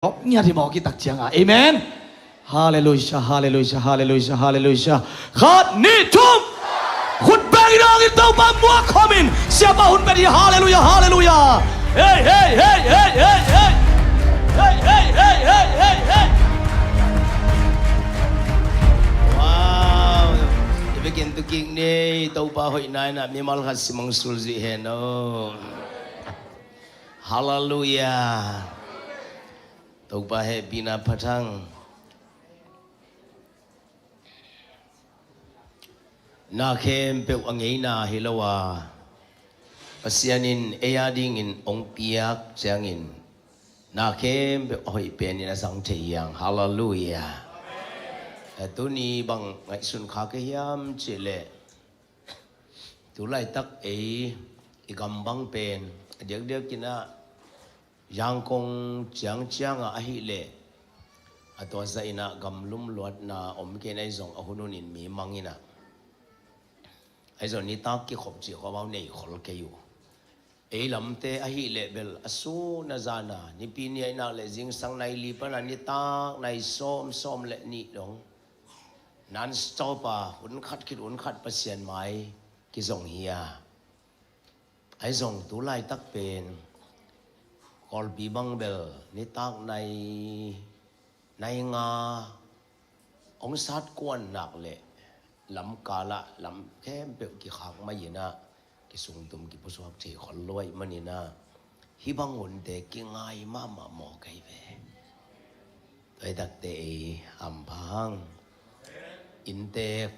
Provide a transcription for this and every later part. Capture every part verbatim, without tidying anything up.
Kop ngiat hi maw, kitak cianga. Amen. Halleluiah, halleluiah, halleluiah, halleluiah. Khat, nih, thum. Khut bengin hong in, Topa muak khawmin. Siapa hun pia dih. Halleluiah, halleluiah. Hei, hei, hei, hei, hei, hei. Hei, hei, hei, hei, hei, hei. Wow. I bikin tu kik ni, Topa hoihna in a mimal khat simang sulzui hen o. Halleluiah. Topa hehpihna phat hang. Na khempeuh a ngeina hi lo a, Pasian in ei a dingin hong piak ciangin na khempeuh a hoih penin a zang thei hi hang. Halleluiah. A tuni bang ngaihsun kha ka hiam cihleh, tu laitak ei i gam bang pen a diakdiakin ah Yangon ciang ciangah ahileh a tua zahin ah gam lumluatna om kei in, ahi zong a hun hunin mi mang in ah, ahi zong nitak kikhop cih khawm a nei khol kei uh. Ei lamte ahileh bel a sun a zana, Nipi ni ahih nak leh zingsang nai li pana nitak nai sawm, sawm le nih dong non-stop a hun khat khit hun khat Pasian mai kizong hi a. Ahi zong tu laitak pen Kawlpi bang bel nitak nai, nai nga hong sat kuan nak leh lamkal ah lam khempeuh kikhak mai in ah, kisungtum kipusuak thei khol lo ahih manin ah, hih bang hunte kingai mahmah mawk ahi ve. Tua hi takte ei hampha hang. Inntek,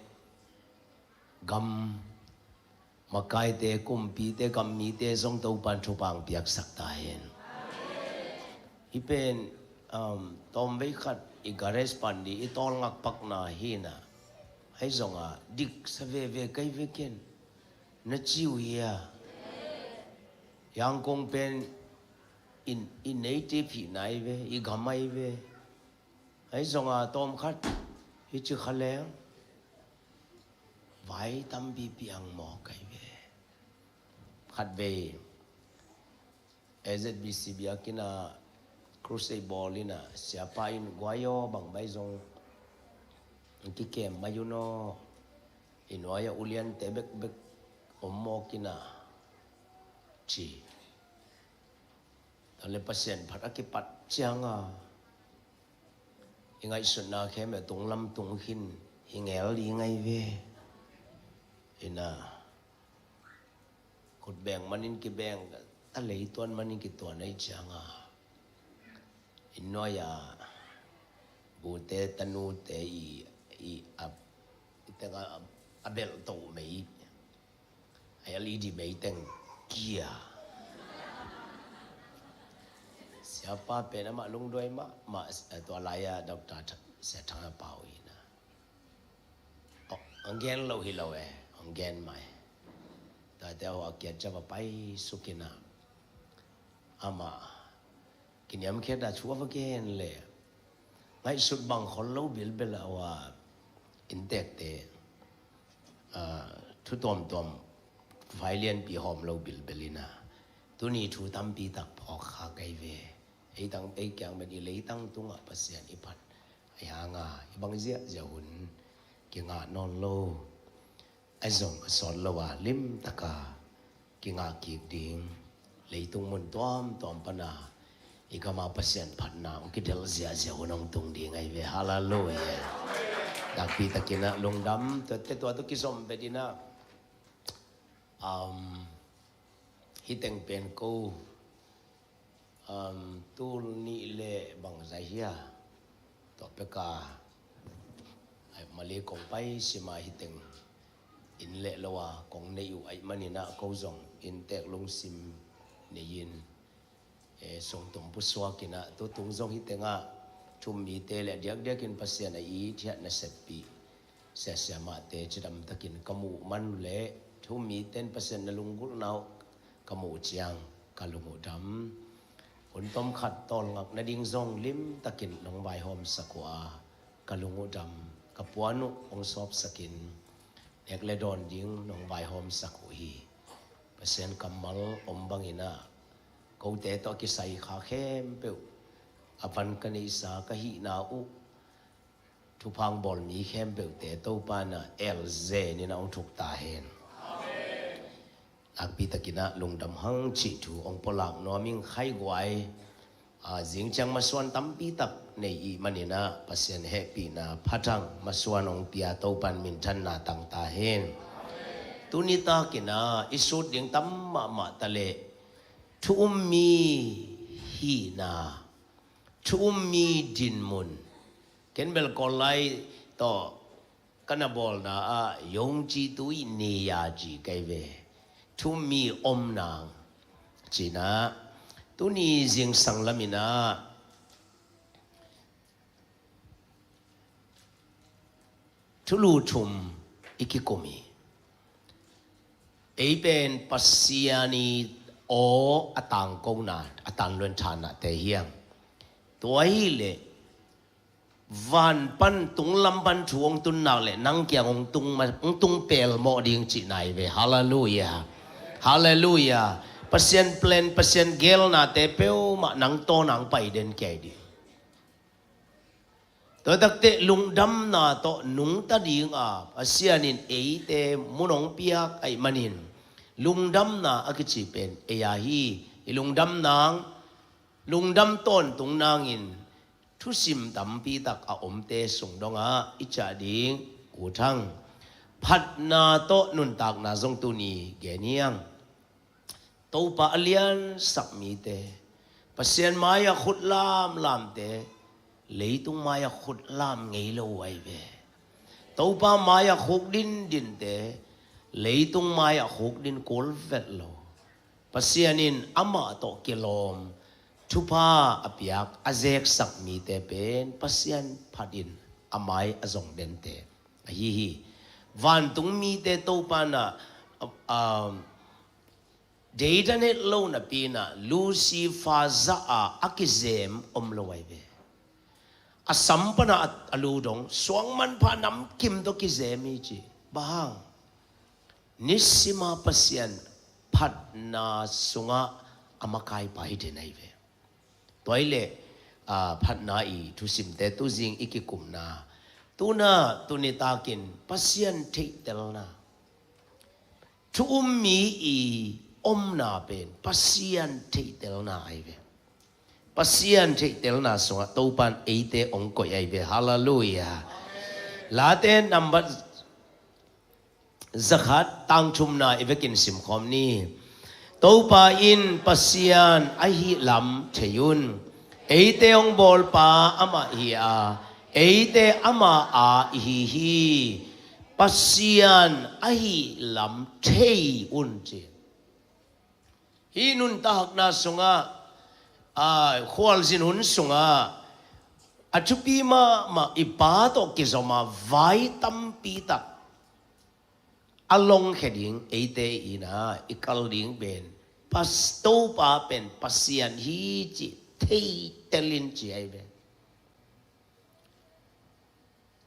gam makaite, kumpite, gam mite zong Topan thupha hong piaksak ta hen. Hih pen, um, tawmvei khat i garage pan dih i tawlngak pakna hi in ah, ahi zong a diksa veve kei ve ken. Na ci uh hia? Yangon pen i, i native hihna ahi ve, i gam ahi ve. Ahi zong a tawmkhat hih ci kha leng vai tampi piang mawk ahi ve. Khatvei A Z B C biakinn ah crusade bawl in ah, siapa in, guai aw, bang mai zong kikem mai un aw, i nuai-ah uliante bekbek om mawk in ah, ci. Tua leh Pasian phat a kipat ciang a, i ngaihsutna khempeuh tunglam tung khin hi ngel ding ahi ve. Ina, khut beng manin kibeng, a leituan manin kituan ahih ciang a, inn nuai-ah bute tanute i, i, a, i teng a, a belh toh mei, a L E D mei teng kia. Siapa pen amah lungduai mahmah, tua lai-ah Doctor Sia Thang a pau hi na. Hong gen lo hi lo e, hong gen mai. Tate aw a kiat ciang va pai suk in ah, amah kiniamkhiat a thu a va gen leh ngaihsut bang khol lo bilbel a, aw a inntekte, ah, thu tuamtuam vai lianpi hawm lo bilbel in ah, tuni thu tampi tak phawk kha kei ve. Ei tang, ei kiang bek, i leitang tungah Pasian i phat ahi hang a, i bang ziahziah hun kingah nawn lo. Ahi zong a sawt lo a limtaka kingah kik ding, leitung mun tuamtuam pana i gam a Pasian phatna hong kitel ziahziah hun hong tung ding ahi ve. Halleluiah. Nakpi takin ah lungdam, tuate tua tawh kizom pet in ah, um, hih teng pen ko, um, tul nih le bangzah hia, tua pek a, ai, Malay kong pai sim a, hih teng inn le lo a kong neih uh ahih manin ah, ko zong inntek lungsim nei in, e, sungtum pusuak in ah, tutung zong hih teng ah thu-um mite le diakdiakin Pasian a it hiat naseppih sia, siamahte cidam takin ka muh man uh leh, thu-um mite in Pasian na lunggulhna uh ka muh ciang ka lung uh dam. Hun tom khat tawlngak nading zong limtakin nong vaihawmsak uh a, ka lung uh dam. Ka puan uh hong sawpsak in, nek le dawn ding nong vaihawmsak uh hi. Pasian kammal om bangin ah, kote tawh kisai kha khempeuh a van ka neihsa ka hihna uh thupha hong bawl mi khempeuhte Topa in a elzen in a hong thuk ta hen. Nakpi takin a lungdam hang cih thu hong pulak nuam ing. Khaiguai, a, zing ciang masuan tampi tak nei i hih manin a Pasian hehpihna phatang masuan hong pia Topa in minthanna tang ta hen. Tuni takin a i sut ding tam mahmah ta leh thu um mi hihna, thu um mi dinmun. Ken bel Kawl lai tawh ka na bawlna ah yongci tui neya ci kei ve. Thu um mi omna cihna. Tuni zingsang lamin a thulu thum i kikum hi. Ei pen Pasian i aw a tangkona, a tanluan thanate hi hang. Tua hileh van pan tunglam pan thu hong tun nak leh nang kiang hong tung ma, hong tung pelmawh ding cihna hi ve. Halleluiah. Halleluiah. Pasian plan, Pasian gelnate peuhmah nang tawh nang pai den kiai ding. Tua takte lungdamna tawh nungta ding a Pasian in eite mun hong piak ahih manin lungdamna a kici pen ei a hi. I lungdam nang, lungdam tawntung nangin thusim tampi tak a omte sung dongah i ciah ding. Kuthang phatna tawh nuntakna zong tuni gen hi hang. Topa a liansak mite, Pasian mai-ah khut lamlamte, leitung mai-ah khut lam ngei lo uh ahi ve. Topa mai-ah khuk dindinte, leitung mai-ah khuk din kul vet lo. Pasian in amah tawh kilawm thupha a piak, a zeksak mite pen Pasian phat in a mai a zong dente ahi hi. Vantung mite Topa in a, a, a, deidan het lo napi in a Lucifer zah a a kizem om lo ahi ve. A sam pan a, a lu dong suang manpha namkim tawh kizem hi ci. Bang hang? Nisima Pasian phatna sungah a makaipa hi den ahi ve. Tua hileh, a, phatna i thusimte tuzing i kikumna, tuna tuni takin Pasian theihtelna, thu um mi i omna pen Pasian theihtelna ahi ve. Pasian theihtelna sungah Topa in eite hong koih ahi ve. Halleluiah. Late nambat zakhat, tang thumna i vekin simkhawm ni. Topa in Pasian ahih lam thei un. Eite hong bawlpa amah hi a, eite ama a i hi hi. Pasian ahih lam thei un ci. Hih nuntakna sungah, a, khualzin hun sungah a thupi mahmah i Pa tawh kizom a vai tampi tak a longkhia ding eite in a i kal ding pen Pas-, Topa pen Pasian hi cih theitel in ci ahi ve.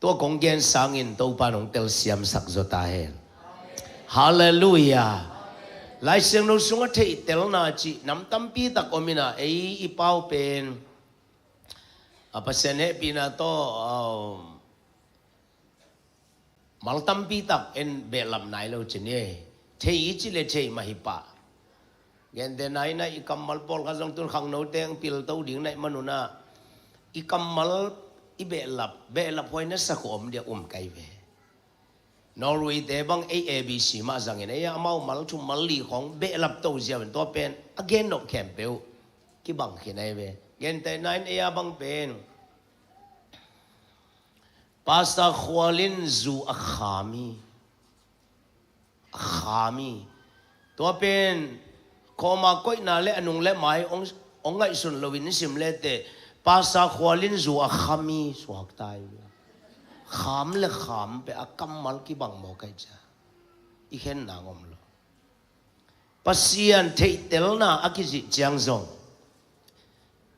Tua kong gen sangin Topa in hong telsiamsak zaw ta hen. Halleluiah. Lai Siangtho sungah theihtelna cih nam tampi tak om in a, ei i pau pen, a, Pasian hehpihna tawh, a, mal tampi tak en behlap nai lo ci ni. Thei i cih leh thei mah hi pah. Gentehna in a i kammal pawlkhat zong tun khangnote hong pilto ding na hih man un a, i kammal i behlap, behlap huai na sak uh om dia um kei ve. Norway te bang ei A B C mah zangin ei a amau mal thum mal li khong behlap to ziau in tua pen a gen nop khempeuh kibang khin ahi ve. Gentehna in ei a bang pen Pastor Khual in zu a kham hi. A kham hi. Tua pen kawma koihna le a nung le mai hong, hong ngaihsun loin sim leteh Pastor Khual in zu a kham hi suak ta hi. Kham le kham pen a kammal kibang mawk ahi cia. I khen nang om lo. Pasian theihtelna a kizih ciang zong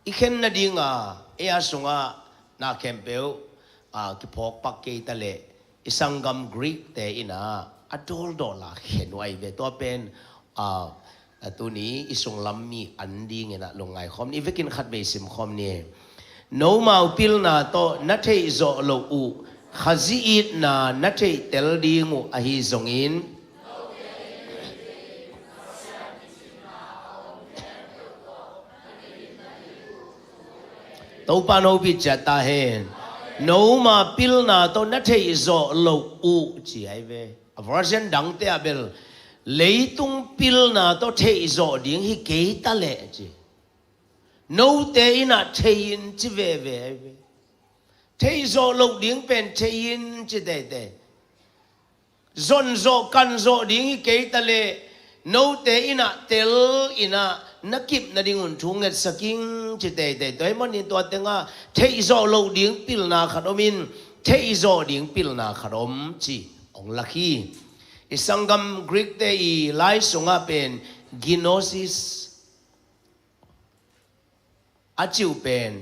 i khen nadinga ei a sungah na khempeuh, a, kiphawk pak kei ta leh i sanggam Greek te in a a dawldawl a khen uh ahi ve. Tua pen, a, a tuni i sunglam mi an dingin a lungngai khawm ni. I vekin khat vei sim khawm ni. Nomau pilna tawh na theih zawh loh uh Khazih itna na theihtel ding uh ahi zongin, Topa in hopih ciat ta hen. Noma pilna tawh na theih zawh loh uh ci ahi ve. A version dangte ah bel leitung pilna tawh theih zawh ding hi kei ta leh ci. Note in ah thei in ci veve ahi ve. Theih zawh loh ding pen thei in ci teitei. Zon zawh kan zawh ding hi kei ta leh note in ah tel in ah na kip nadingun thu ngetsak ing ci teitei. Tua ahih manin tua tengah theih zawh loh ding pilna khat om in theih zawh ding pilna khat om ci hong lak hi. I sanggam Greek te i lai sungah pen gnosis a cih uh pen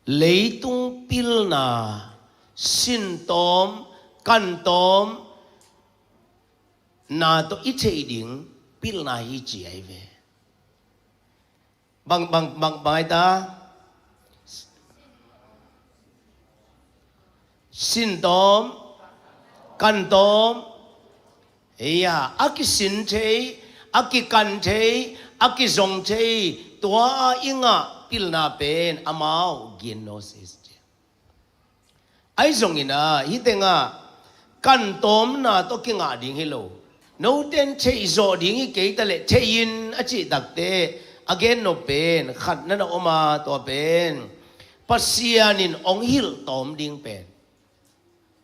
leitung pilna, sin tawm, kan tawm na tawh i theih ding pilna hi ci ahi ve. Bang, bang, bang, bang ai ta? Sin tawm, kan tawm, ei a, a kisin thei, a kikan thei, a kizong thei, tua a i ngah pilna pen amau gnosis ci. Ahi zongin ah hih tengah kan tawmna tawh kingah ding hi lo. Note in theih zawh ding hi kei ta leh thei in a cih takte a gen nop pen khat na na om a, tua pen Pasian in hong hilh tawm ding pen.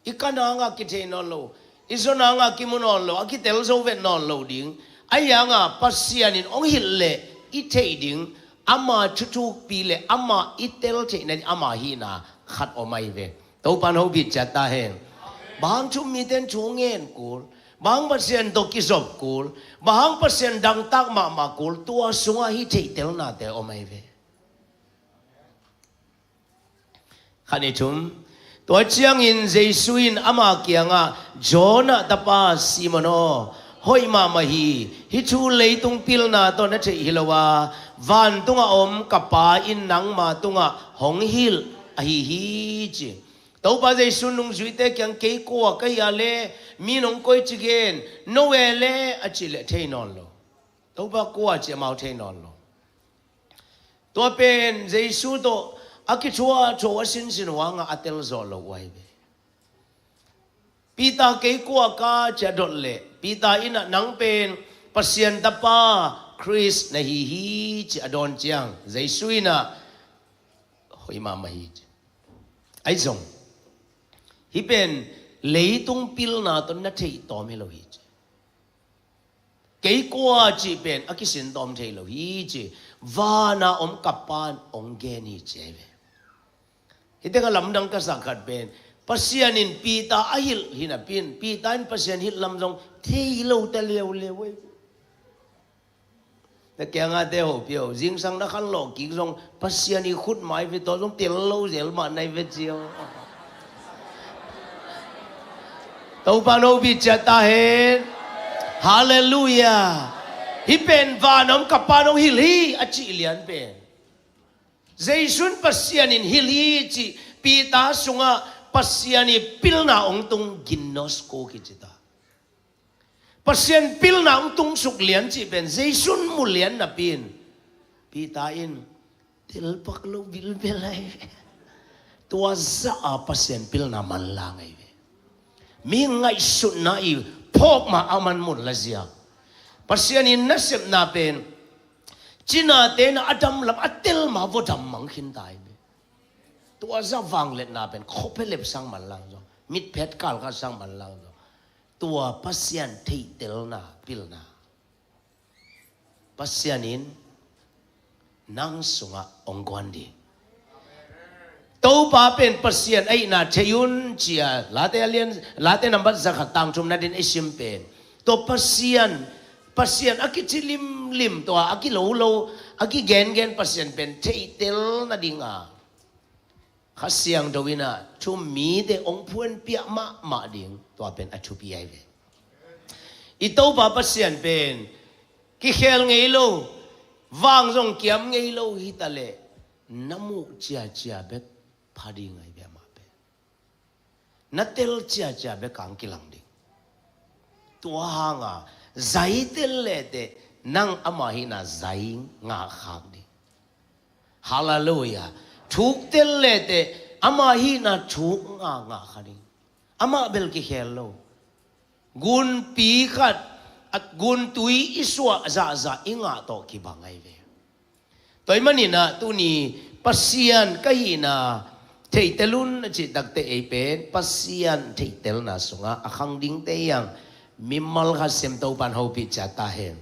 I kan hangah kithei nawn lo, i zon hangah kimu nawn lo, a kitel zo vet nawn lo ding. Ahi hangah Pasian in hong hilh leh i theih ding, ama thuthukpi leh ama i tel theih nading ama hihna khat om ahi ve. Topa in hopih ciat ta hen. Bang hang thu um mite in thu ngen kul, bang hang Pasian tawh kizop kul, bang hang Pasian dangtak mahmah kul, tua sungah hih theihtelnate om ahi ve. Khat ni thum. Tua ciangin Jesu in ama kiangah, Jonah tapa Simon aw, hoih mahmah hi. Hih thu leitung pilna tawh na theih hi lo a, vantunga om ka Pa in nangma tungah hong hilh ahi hi ci. Topa Jesu nungzuite kiang kei kua ka hi a le, mi nong koici gen, no e le a cih leh thei nawn lo. Topa kua ci amau thei nawn lo. Tua pen Jesu tawh a kithuathuah a sinsin uh hangah a tel zawh lo uh ahi ve. Peter kei kua ka ci a dot leh Peter in ah nang pen Pasian tapa Khrist na hi hi ci a dawn ciang Jesu in ah hoih mahmah hi ci. Ahi zong hih pen leitung pilna tawh na theih tawm hi lo hi ci. Kei kua cih pen a kisin tawm thei lo hi ci. Vana om ka Pa'n hong gen hi ci ahi ve. Hih tengah lamdang ka sak khat pen Pasian in Peter a hilh hi napi in Peter in Pasian hilh lam zong thei lo ta leuleu ei. Na kiangah te hopih o, zingsang na khanlawh kik zong Pasian i khut mai ve, tua zong tel lo zel mah nai ve cio. Topa in hopih ciat ta hen. Halleluiah. Hih pen vana om ka Pa'n hong hilh hi a cih lian pen Jesu in Pasian in hilh hi cih Peter sungah Pasian i pilna hong tung ginosko kici ta. Pasian pilna hong tungsuk lian cih pen Jesu in mu lian napi in Peter in telpak lo bilbel ahi ve. Tua zah a Pasian pilna manlang ahi ve. Mi ngaihsutna i phawk ma a man mun la zia. Pasian in nasepna pen cinate na a dam lam a tel ma vua dam mang khin ta ahi ve. Tua zah vangliatna pen khuaphe lep sang manlang zaw, mitphet kalkhat sang manlang zaw. Tua Pasian theihtelna pilna Pasian in nang sungah hong guan ding. Topa pen Pasian ahihna thei un ci a Late a lian, Late nambat zakhat tang thumna din i sim pen tua Pasian, Pasian a kici limlim, tua a kilolo, a kigengen Pasian pen theihtel nadinga Kha Siangtho in ah thu mite hong phuanpiak mahmah ding tua pen a thupi ahi ve. I Topa Pasian pen kikhel ngei lo, Vang zong kiam ngei lo hi ta leh, na muh ciacia bek pha ding ahi ve amah pen. Na tel ciacia bek kang kilang ding. Tua hanga zai tel lehteh nang ama hihna zai ngah khak ding. Halleluiah. Thuk tel lehteh ama hihna thuk ngah ngah kha ding. Amah bel kikhel lo. Gunpi khat, a, guntui i suah zahzah i ngah tawh kibang ahi ve. Tua ahih manin ah tuni Pasian ka hihna theitel un a cih takteh ei pen Pasian theitelna sungah a khang dingte hi hang. Mimal khat sem Topan hopih ciat ta hen.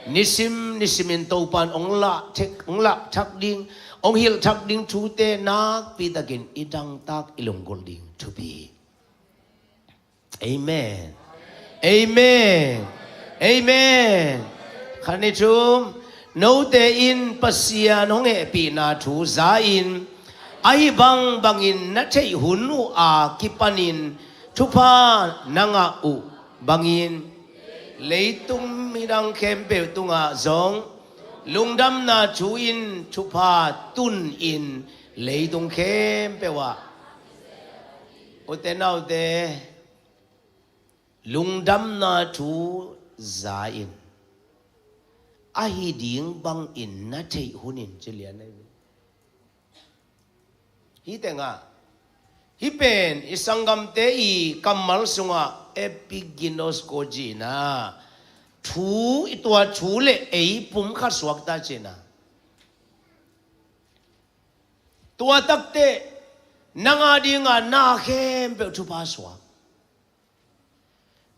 Nisim nisimin Topan hong lah thek, hong lah thak ding, hong hilh thak ding thute nakpi takin i dangtak i lunggulh ding thupi hi. Amen. Amen. Amen. Khat ni thum. Note in Pasian hong hehpihna thu za-in ahi bangbangin na theih hun uh a kipanin thupha na ngah uh bangin leitung midang khempeuh tungah zong lungdamna thu in thupha tun in leitung khempeuh ah. Ute naute, lungdamna thu za-in ahi ding bangin na theih hun in ci lian ahi. Hih tengah hih pen i sanggamte i kammal sungah epiginosko cihna thu, i tua thu le ei pum khat suakta cihna. Tua takteh nang a dingah na khempeuh thupha suak.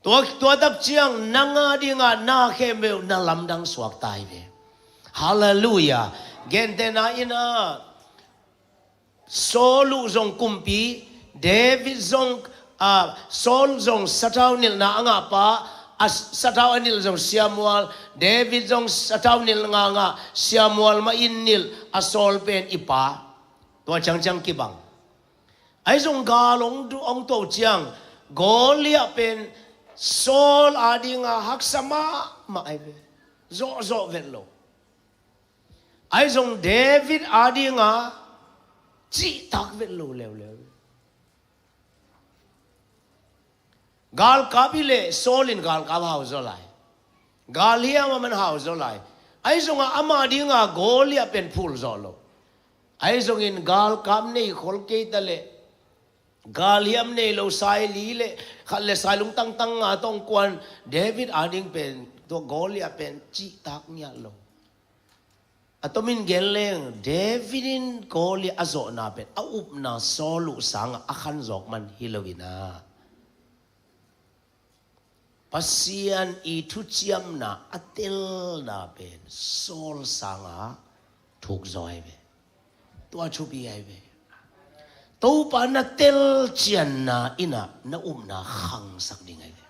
Tua, tua tak ciang nang a dingah na khempeuh na lamdang suakta hi ve. Halleluiah. Gentehna in ah Saul uh zong kumpi, David zong, ah, Saul zong sathau nilhna a ngahpa, a sathau a nilh zong siamual, David zong sathau nilh ngah ngah siamual mah in nilh a Saul pen i pa. Tua ciangciang kibang. Ahi zong gal hong du, hong tuah ciang Goliath pen Saul a dingah haksa mahmah ahi ve. Zawhzawh vet lo. Ahi zong David a dingah cihtak vet lo leuleu. Galkap hi leh Saul in galkap hau zaw lai. Galhiam a man hau zaw lai. Ahi zongah ama dingah Goliath pen phul zawh lo. Ahi zongin galkap nei khol kei ta leh, galhiam nei lo sai li le khat le sai lungtang tang nga tawh kuan David a ding pen tua Goliath pen cihtak ngiat lo. A tomin gen leng David in Goliath a zawhna pen a upna Saul uh sangah a khan zawk man hi lo in ah, Pasian i thuciamna a telna pen Saul sangah thuk zaw ahi ve. Tua thupi ahi ve. Topa na telcianna in ah na upna khangsak ding ahi ve.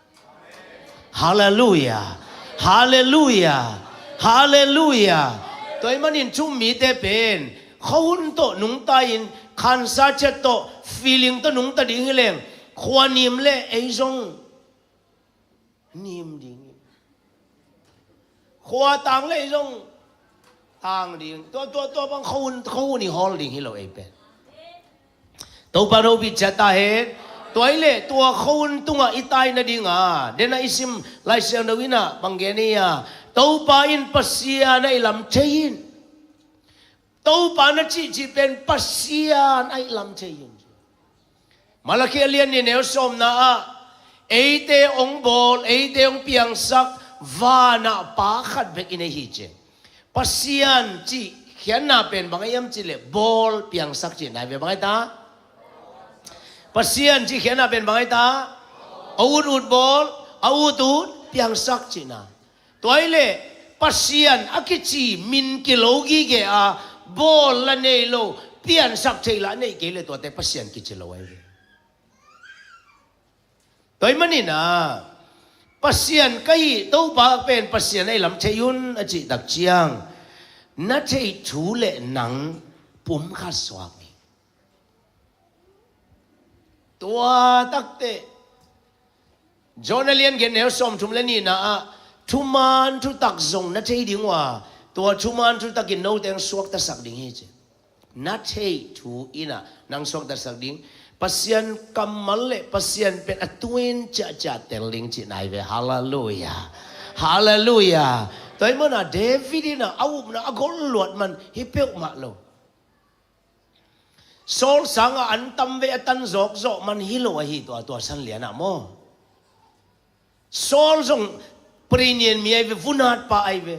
Halleluiah. Halleluiah. Halleluiah. Tua ahih manin thu-um mite pen khuahun tawh nungta in, khansa ciat tawh, feeling tawh nungta ding hi leng, khua nim le ei zong nim ding hi. Khua tang le ei zong tang ding. Tua, tua, tua bang khuahun, khuahun i hawl ding hi lo ei pen. Topa hopih ciat ta hen. Tua hi leh tua khuahun tungah i tai nadinga, den a i sim Lai Siangtho in ah bang gen hi a, Topa in Pasian a i lam thei in. Topa na cihcih pen Pasian a i lam thei in. Malakhi a lian nih neu sawmna ah eite hong bawl, eite hong piangsak vanah Pa khat bek i nei hi ci. Pasian cih khiatna pen bang a hiam cih leh bawl piangsak cihna hi ve. Bang a hi ta? Pasian cih khiatna pen bang a hi ta? A utut bawl, a utut piangsak cihna. Tua hi leh Pasian a kici min kilo gige a, bawl la nei lo, piansak thei la nei kei leh tuate Pasian kici lo ahi ve. Tua ahih manin ah Pasian ka hi, Topa pen Pasian a i lam thei un a cih tak ciang na theih thu le nang pum khat suak ni. Tua takteh John a lian giat neu sawmthum le nihna ah thuman thutak zong na thei ding uh a, Tua thuman thutakin note ang suaktasak ding hi ci. Na theih thu in ah nang suaktasak ding. Pasian kammal le Pasian pen a tuin ciahciah tel ding cihna hi ve. Halleluiah. Halleluiah. Tua ahih manin ah David in ah a upna a golhluat man hi peuhmah lo. Saul sangah an tamvei a tan zawkzawh man hi lo ahi tua, tua sanlian ah maw. Saul zong preinian mi ahi ve, vunat pa ahi ve.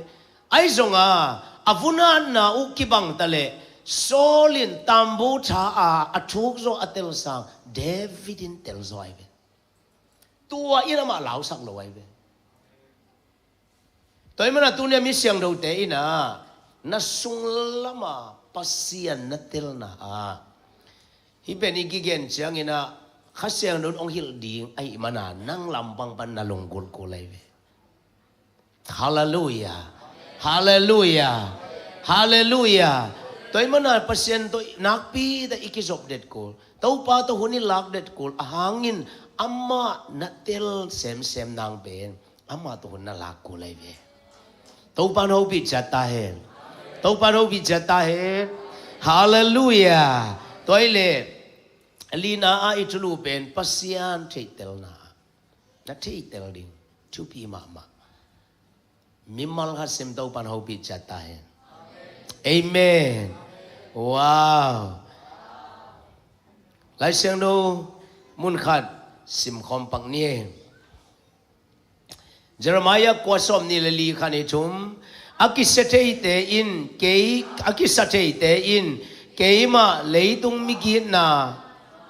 Ahi zonga a vunatna uh kibang ta leh Saul in tambu tha a a thuk zawh a tel sang David in tel zaw ahi ve. Tua in amah lausak lo ahi ve. Tua ahih manin ah tuni a mi siangthote in ah na sunglam a Pasian na telna ah hih pen i kigen ciangin ah Kha Siangtho in hong hilh ding ahih manin ah nang lampang pan na lunggulh kul ahi ve. Halleluiah. Halleluiah. Halleluiah. Tua ahih manin ah Pasian tawh nakpi tak i kizop det kul, Topa tawh hun i lak det kul, ahang in amah na tel semsem nang pen amah tawh hun na lak kul ahi ve. Topa in hopih ciat ta hen. Topa in hopih ciat ta hen. Halleluiah. Tua ahih leh lina ah i thulu pen Pasian theihtelna. Na theihtel ding thupi mahmah. Mimal khat sim Topa in hopih ciat ta hen. Amen. Wow. Lai Siangtho mun khat simkhawm pak ni. Jeremiah kua sawm nih le li khan i thum. A kisa theite in kei, a kisa theite in keimah leitung migitna,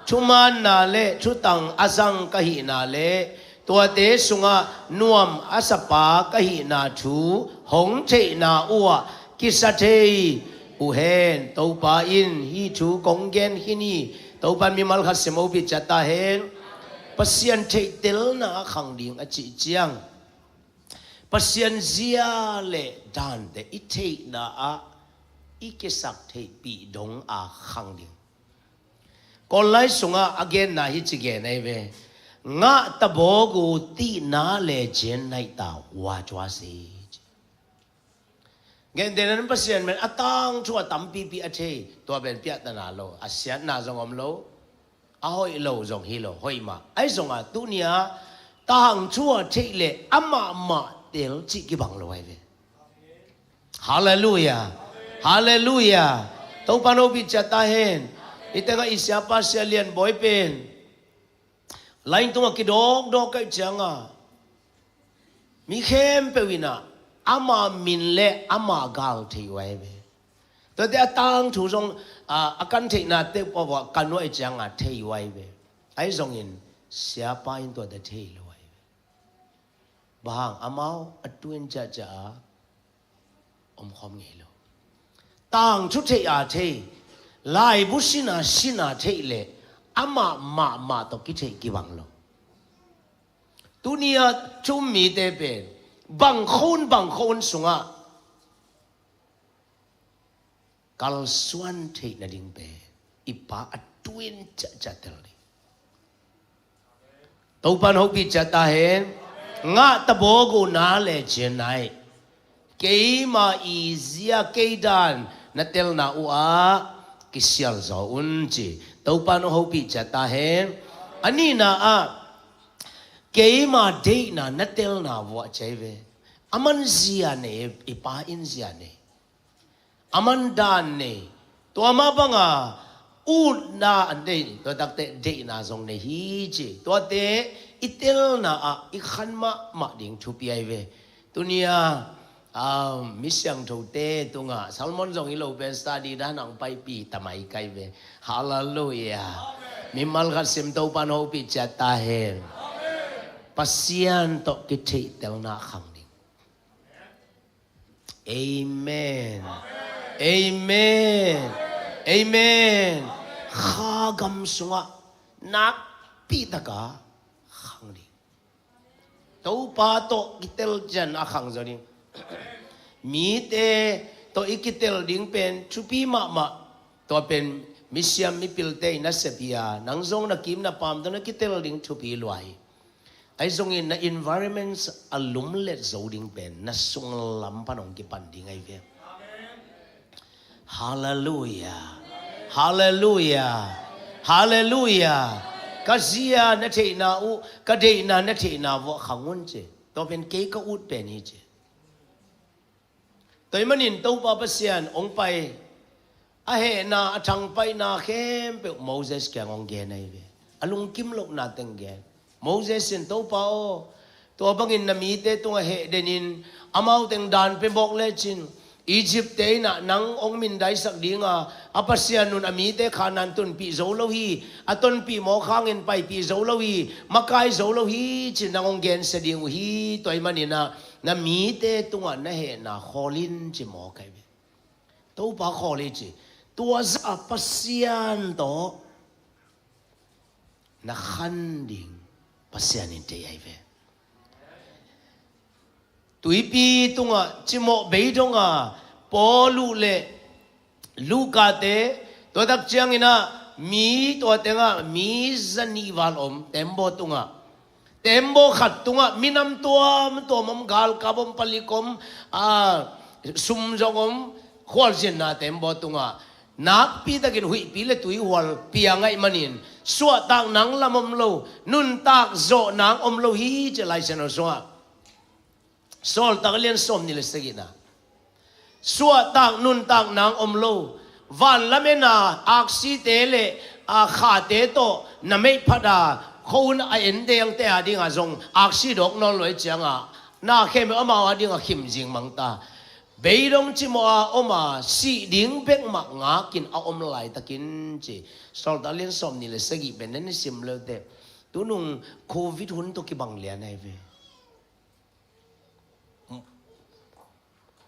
thumaanna le thutang a zang ka hihna le tuate sungah nuam a sapa ka hihna thu hong theihna uhah kisa thei uh hen. Topa in hih thu kong gen khin hi. Topa in mimal khat sim hopih ciat ta hen. Pasian theihtelna a khang ding a cih ciang Pasian zia le dante i theihna ah i kisak theihpih dong a khang ding. Kawl lai sungah a genna hi ci gen ahi ve. Ngah tabawk uh tihna le cien naihta hua cua si. Gentehna in Pasian pen a tangthu a tampipi a thei, tua pen piahtana lo, a siatna zong om lo, a hoih lo zong hi lo, hoih mah. Ahi zongah tuni-ah tangthu a theih le amah mah tel cih kibang lo ahi ve. Halleluiah. Halleluiah. Topa in hopih ciat ta hen. I tengah i siapa Sia Lian Bawi pen laing tungah kidawkdawk kaih cianga mi khempeuh in ah ama min le ama gal thei uh ahi ve. Tuate a tangthu zong a, a kan theihna teuh pawh kan uh ahi cianga thei uh ahi ve. Ahi zongin siapa in tuate thei lo ahi ve. Bang hang amau a tuin ciahciah a omkhawm ngei lo. Tangthu theih a thei, laibu sina sina theih le amah mahmah tawh kitheih kibang lo. Tuni-ah thu um mite pen bang khawng bang khawng sungah kalsuan theih nading pen i Pa a tuin ciahciah tel ding. Topa in hopih ciat ta hen. Ngah tabawk uh na le cien nai, keima i zia kei dan na telna uh ah kisial zaw un ci. Topa in hopih ciat ta hen. A nihna ah keima deihna na telna vuah ci ahi ve. A man zia nei, i Pa in zia nei. A man dan nei. Tua mah banga utna an nei, tua takte deihna zong nei hi ci. Tuate i telna ah i khan mahmah ding thupi ahi ve. Tuni-ah, ah, mi siangthote tungah sermon zong hi lo pen study dan ang paipih tamai kai ve. Halleluiah. Mimal khat sim Topa in hopih ciat ta hen. Pasian tawh kitheihtelna khang ding. Amen. Amen. Amen. Kha gam sungah nakpi taka khang ding. Topa tawh kitel ciang a khang zaw ding. Mite tawh i kitel ding pen thupi mahmah. Tua pen misiam mipilte i nasep hi a, nang zong na kim na paam tawh na kitel ding thupi lua hi. Ahi zongin na environments a lumlet zo ding pen na sunglam pan hong kipan ding ahi ve. Halleluia. Halleluia. Halleluia. Ka zia na theihna uh, ka deihna na theihna vuah khang un ci. Tua pen kei ka ut pen hi ci. Tua ahih manin Topa Pasian hong pai, a hehna, a thangpaihna khempeuh Moses kiang hong gen ahi ve. A lungkim lohna teng gen. Moses in, Topa aw, tua bangin na mite tungah heh denin amau teng dan pia mawk lecin, Egypt te in ah nang hong mindaisak ding a, a Pasian un a mite Khanaan tonpih zo lo hi, a tonpih mawk hangin paipih zo lo hi, makai zo lo hi ci-in nang hong gensia ding uh hi. Tua ahih manin ah na mite tungah na hehna khawl in ci mawk ahi ve. Topa khawl hi ci. Tua zah a Pasian tawh na khan ding Pasian in thei ahi ve. Tuipi tungah cimawh bei dong a Paul uh le Luka te, tua tak ciangin ah mi tua tengah mi zanih val om, tembaw tungah. Tembaw khat tungah minam tuamtuam om, galkap om, palik om, a, sum zong om, khualzinna tembaw tungah. Nakpi takin huihpi le tuihual piang ahih manin, suahtak nang lam om lo, nuntak zawh nang om lo hi ci Lai Siangtho sungah. Sawltak a lian sawmnih le sagihna. Suahtak nuntak nang om lo. Van lamena aksite le, a, khate tawh na meih phat a, khuahun a en dengte a dingah zong aksi dawk nawn lo ahih ciangah, na khempeuh amau a dingah khim zing mang ta. Beidong cimawh a om a, sih ding bek mah ngakin a om laitakin ci. Sawltak a lian sawmnih le sagih pen na sim le uh teh, tunung Covid hun tawh kibang lian ahi ve.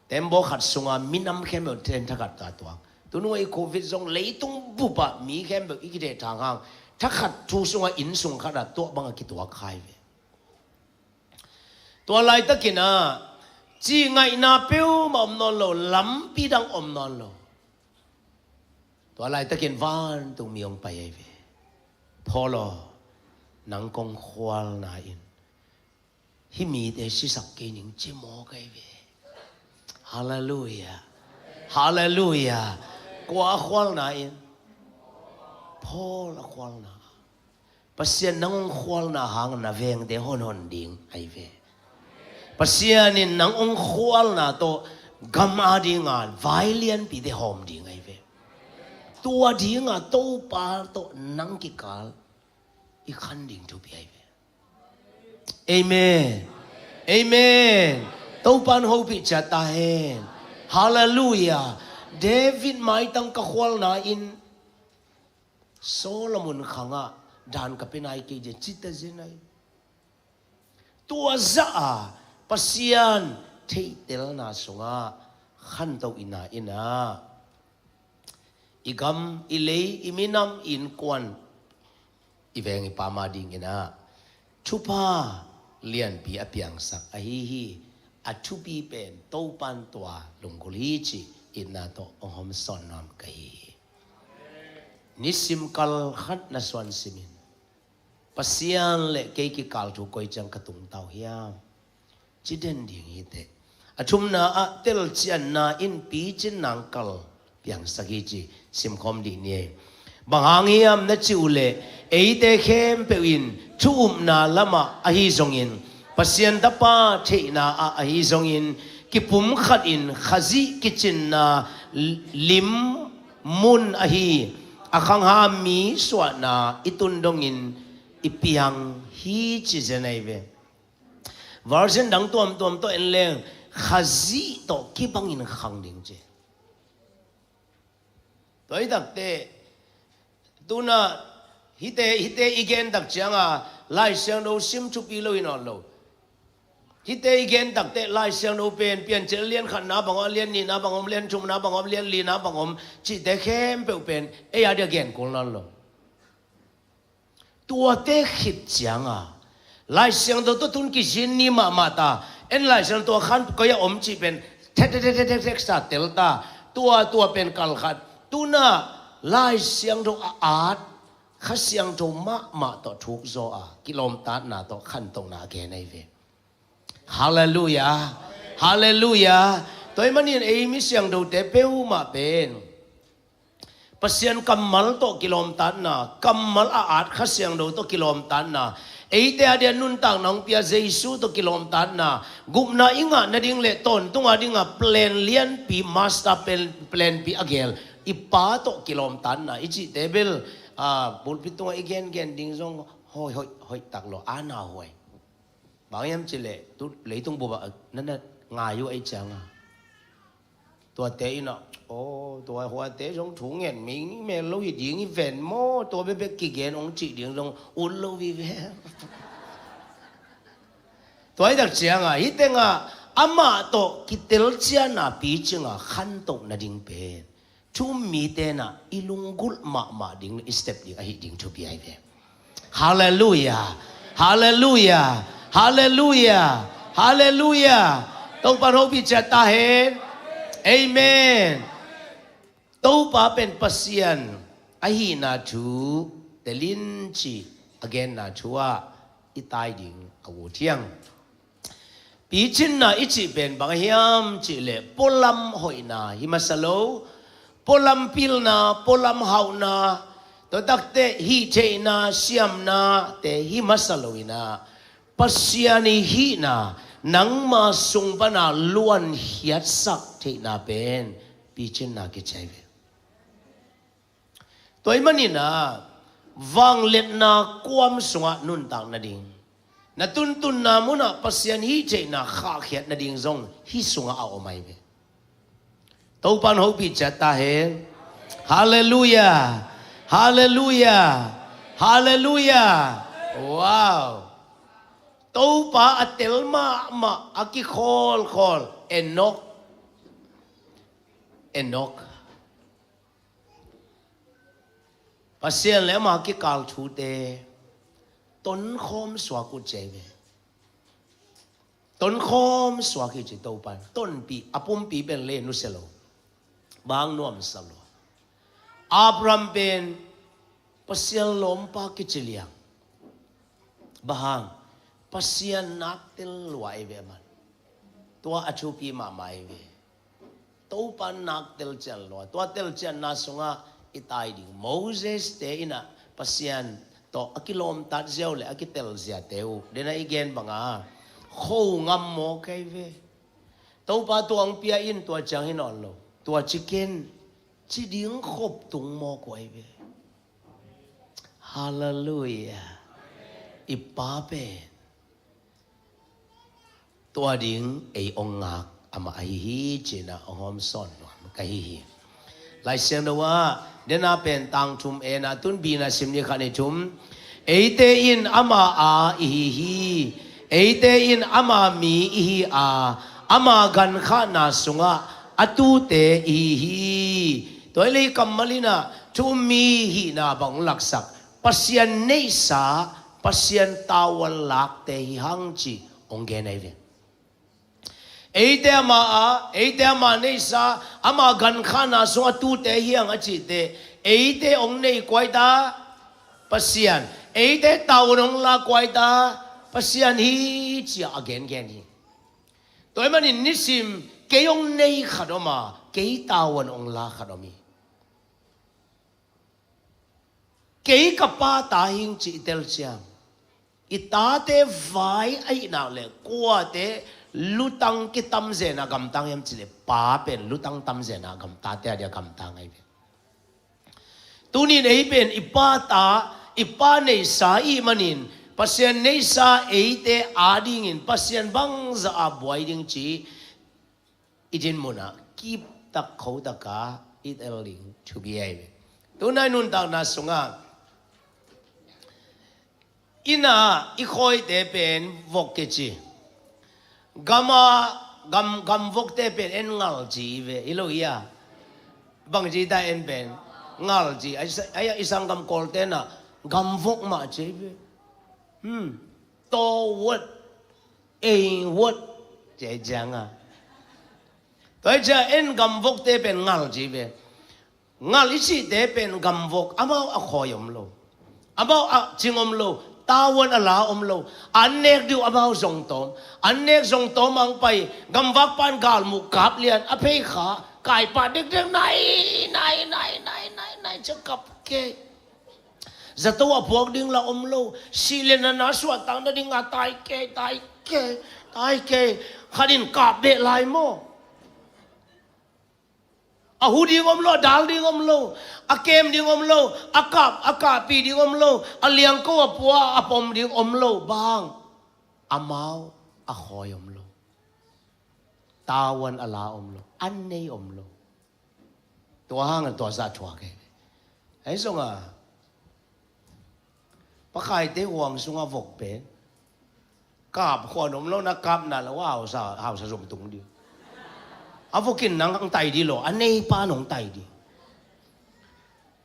Tembaw khat sunga minam khempeuh ten thakhat ka tuak. Tunung i Covid zong leitung bup ah mi khempeuh i kithehthang hang, thakhat thu sunga inn sung khat ah tuah bangah kituak kha hi ve. Tua laitakin ah, ci ngaihna peuhmah om nawn lo, lampi dang om nawn lo. Tua laitakin vantung mi hong pai ahi ve. Paul aw, nang kong khualna in hih mite sisak kei ning ci mawk ahi ve. Halleluia. Halleluia. Kua a khualna in? Paul a khualna. Pasian nang hong khualna hang na vengte honhon ding ahi ve. Pasian in nang hong khualna tawh gam a dinga vai lianpite hawm ding ahi ve. Tua dinga Topa tawh nang kikal i khan ding thupi ahi ve. Amen. Amen. Topa in hopih ciat ta hen. Halleluia. David maitang ka khualna in Solomon khangah dan ka pia nai kei, cia cita zen ai. Tua zah a Pasian theihtelna sungah khanto i na in ah, i gam, i lei, i minam, i innkuan, i veng i pam a dingin ah thupha lianpi a piangsak ahi hi. A thupi pen Topan tua lunggulh hi cih itna tawh hong hawmsawn nuam ka hi hi. Nisim kal khat na suan simin, Pasian le kei kikal thu koi ciang ka tungta uh hiam, ci den ding hi teh. A thumna ah telcianna in picin nang kal piangsak hi ci simkhawm dih ni ei. Bang hang hiam na cih uh leh, eite khempeuh in thu upna lamah ahi zongin, Pasian Tapa theihna ah ahi zongin, kipumkhat in Khazih kicinna lim mun ahi, a khangham mi suahna i tun dongin i piang hi ci zen ahi ve. Version dang tuamtuam tawh en leng, Khazih tawh kibangin khang ding ci. Tua hi takteh, tuna hihte, hihte i gen tak cianga Lai Siangtho sim thupi lo hi nawn lo. Hihte i gen takteh Lai Siangtho pen Piancil lian khatna bang om, lian nihna bang om, lian thumna bang om, lian lina bang om cihte khempeuh pen ei a dia gen kul nawn lo. Tuate khit cianga Lai Siangtho tawh tun kizin ni mahmah ta. En Lai Siangtho a khan koi a om cih pen thek thek thek thek thek sa tel ta. Tua tua pen kal khat. Tuna Lai Siangtho a at Kha Siangtho mahmah tawh thuk zaw a kilawmtatna tawh khantohna a gen ahi ve. Halleluia. Halleluia. Tua ahih manin ei mi siangthote peuhmah pen Pasian kammal tawh kilawmtatna, kammal a at Kha Siangtho tawh kilawmtatna, eite a dia nuntakna hong pia Jesu tawh kilawmtatna, gupna i ngah nading le tawntung a dinga plan lianpi, master plan, planpi a geel i Pa tawh kilawmtatna i cihte bel, ah, pulpit tungah i gengen ding zong hoih, hoih, hoih tak lo, a na huai. Bang hiam cih leh tu leitung bup ah na na ngai uh ei cianga, tuate in ah, aw, tua huate zong thu ngen mei mel lo hi ding hi ven maw, tua bekbek kigen hong cih ding zong ut lo hi ve. Tua hi tak cianga, hih tengah amah tawh kitelcianna picing a khantoh nading pen thu um mite in ah i lunggulh mahmah ding, i step ding ahi ding thupi ahi ve. Halleluiah. Halleluiah. Halleluiah. Halleluiah. Topa'n hopih ciat ta hen. Amen. Topa pen Pasian ahihna thu telin cih a genna thu ah i tai ding a ut hiang. Picinna i cih pen bang hiam cih leh pualam hoihna hi masa lo, pualam pilna, pualam hauhna, tua takte hih theihna, siamnate hi masa lo in ah, Pasian i hihna nangma sung pana luankhiatsak theihna pen picinna kici ahi ve. Tua ahih manin ah, vangliatna kuam sungah nuntak nading, na tuntunna munah Pasian hih theihna khahkhiat nading zong hih sungah a om ahi ve. Topa'n hopih ciat ta hen. Halleluiah. Halleluiah. Halleluiah. Wow. Topa a tel mahmah, a kikhawlkhawl Enok. Enok. Pasian le ama kikal thute tonkhawm suak uh ci ahi ve. Tonkhawm suak hi ci Topa'n. Tonpih, a pumpi pen le nusia lo, bang nuamsa lo. Abraham pen Pasian lawmpa kici liang. Bang hang? Pasian nak tel lua ahi ve aman. Tua a thupi mahmah ahi ve. Topa nak telcian lua, tua telcianna sungah i tai ding. Moses te in ah Pasian tawh a kilawmtat ziau le a kitel ziate uh, den a i gen banga kho ngam mawk ahi ve. Topa tua hong pia in, tua ciang hi nawn lo, tua ci ken, ci ding khop tung mawk uh ahi ve. Halleluiah. I Pa pen tua ding ei hong ngak amah ahi hi, ci-in ah hong hawmsawn nuam ka hi hi. Lai Siangtho ah, den a pen tang thum en a, tun B na sim ni, khat, nih, thum. Eite in ama a i hi hi. Eite in ama mi i hi a, ama gankhahna sungah a tute i hi hi. Tua hi leh kammal in ah thu um mi hihna bang laksak, Pasian neihsa, Pasian tavuan lakte hi hang cih hong gen ahi ve. Eite ama a, eite ama neihsa, ama gankhahna sung a tute hi hang a cihte, eite hong nei kua hi ta? Pasian. Eite tavuan hong la kua hi ta? Pasian hi, ci-a a gengen hi. Tua ahih manin nisim kei hong nei khat om a, kei tavuan hong la khat om hi. Kei ka Pa ta hi ing ci i tel ciang, i tate vai ahih nak leh kuate lutang kitamzen a gamtang hiam cih leh, pa pen lutang tamzen a gam, tate a dia gamtang ahi ve. Tunin ei pen i Pa ta, i Pa neihsa i hih manin, Pasian neihsa eite adingin Pasian bangzah a buai ding ci i dinmun ah kiptak khotaka i tel ding thupi ahi ve. Tunai nuntakna sungah inn ah i khawite pen vok kici. Gam a, gam, gam vokte pen en ngal ci hi ve, hi lo hi a. Bang ci ta en pen? Ngal ci. Ai sa-, ai, i sanggam Kawlte in ah gam vok mah ci hi ve. Hmm. Tawvuat, eivuat, ci hi ciang a. Tua hi ciang en gam vokte pen ngal ci hi ve. Ngal i cihte pen gam vok, amau a khawi om lo, amau a cing om lo, tavuan a la om lo. An nek ding uh amau zong tawm, an nek zong tawm a hong pai, gamvakpa in galmuh kap lian, a phei kha, kaipah dekdek, nai, nai, nai. Ai, cia kap kei. Zato a puak ding la om lo. Sih le nana suahtak nading a tai kei, tai kei, tai kei. Khat in kap beh lai maw? A hu ding om lo, a dal ding om lo, a kem ding om lo, a kap, a kahpih ding om lo, a liangko a pua a pom ding om lo. Bang? Amau a khawi om lo. Tavuan a la om lo, a nei om lo. Tua hangin tua zah thuak hi. Ahi zongin Pakhaite huang sungah vok pen kap khuan om lo, na kap na lo, hausa, hausa zom tung ding. A vok in nang hong tai ding lo, a neipa nong tai ding.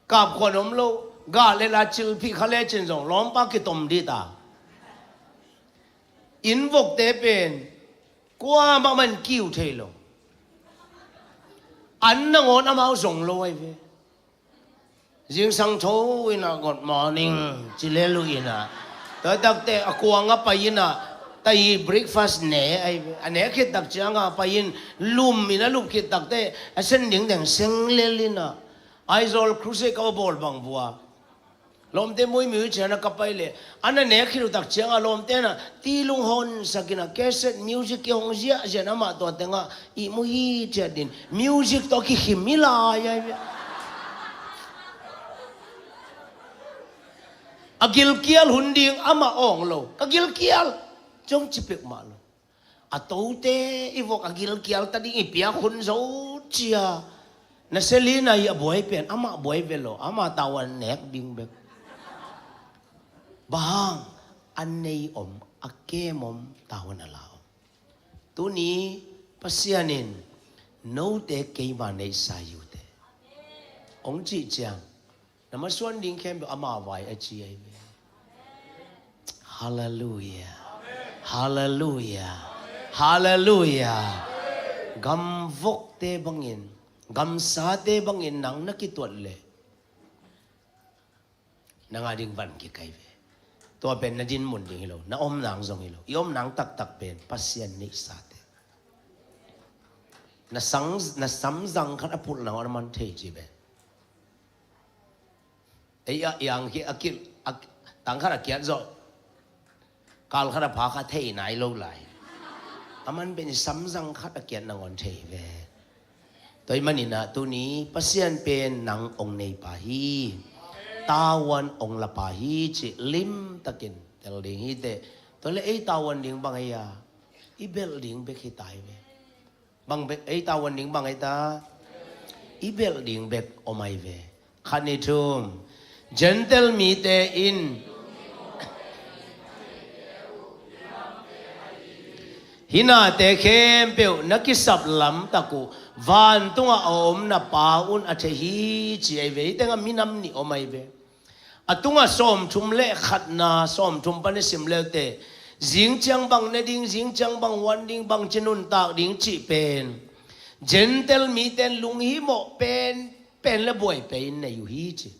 Kap khuan om lo, gah le la cilphih kha lecin zong lawmpa kitom ding ta. Inn vokte pen kuamah man kiu thei lo. An nangawn amau zong lo ahi ve. Zingsang tho in ah, "Good morning," ci lel uh in ah, tua takte a kuang a pai in ah, tai breakfast ne ahi ve. A nek khit tak ciang a pai in, lum in a lup khit takte a sen ding deng seng lel in ah, Aizawl crusade ka va bawl bang vua. Lawmte muimi uh ciang a ka pai leh, a na nek khit uh tak ciang a lawmte in ah ti lunghon sak in ah, cassette music kihong ziahziah in, amah tua teng ah ihmu hithiat in, music tawh kikhim hi lai ahi ve. A gilkial hun ding amah awng lo, ka gilkial zong ci peuhmah lo. A tote i vok a gilkial ta ding i piak hun zo cia. Na selina hi a buai pen amah buai ve lo, amah tavuan nek ding bek. Bang hang? A nei om, a kem om, tavuan a la om. Tuni Pasian in, "Note keima neihsa hi uh teh," hong cih ciang, na masuan ding khempeuh ama vai a ci ahi ve. Halleluiah. Halleluiah. Halleluiah. Gamvokte bangin, gamsate bangin nang na kituat leh, nang a ding van kikai ve. Tua pen na dinmun ding hi lo, na om nang zong hi lo. I om nang taktak pen Pasian neihsate. Na sang, na samzang khat a pulh nang a man thei ci pen. Ei a iang khi a kil, a, tang khat a kiat zawh, kal khat a pha kha thei nai lo lai. A man pen i samzang khat a kiat nangawn thei ve. Tua ahih manin ah tuni Pasian pen nang hong neipa hi. Tavuan hong lapa hi cih limtakin tel ding hi teh. Tua leh ei tavuan ding bang ei a, i belh ding bek hi ta hi ve. Bang bek, ei tavuan ding bang ei ta? I belh ding bek om ahi ve. Khat, nih, thum. Gentile mite in hih nate khempeuh na kisap lamtak uh vantungah a om na Pa un a thei hi ci ahi ve. Hih tengah minam nih om ahi ve. A tungah sawmthum le khatna, sawmthum pan i sim leute, zing ciang bang ne ding, zing ciang bang huan ding, bangci nuntak ding cih pen Gentile mite in lunghimawh pen, pen le buai pen nei uh hi ci.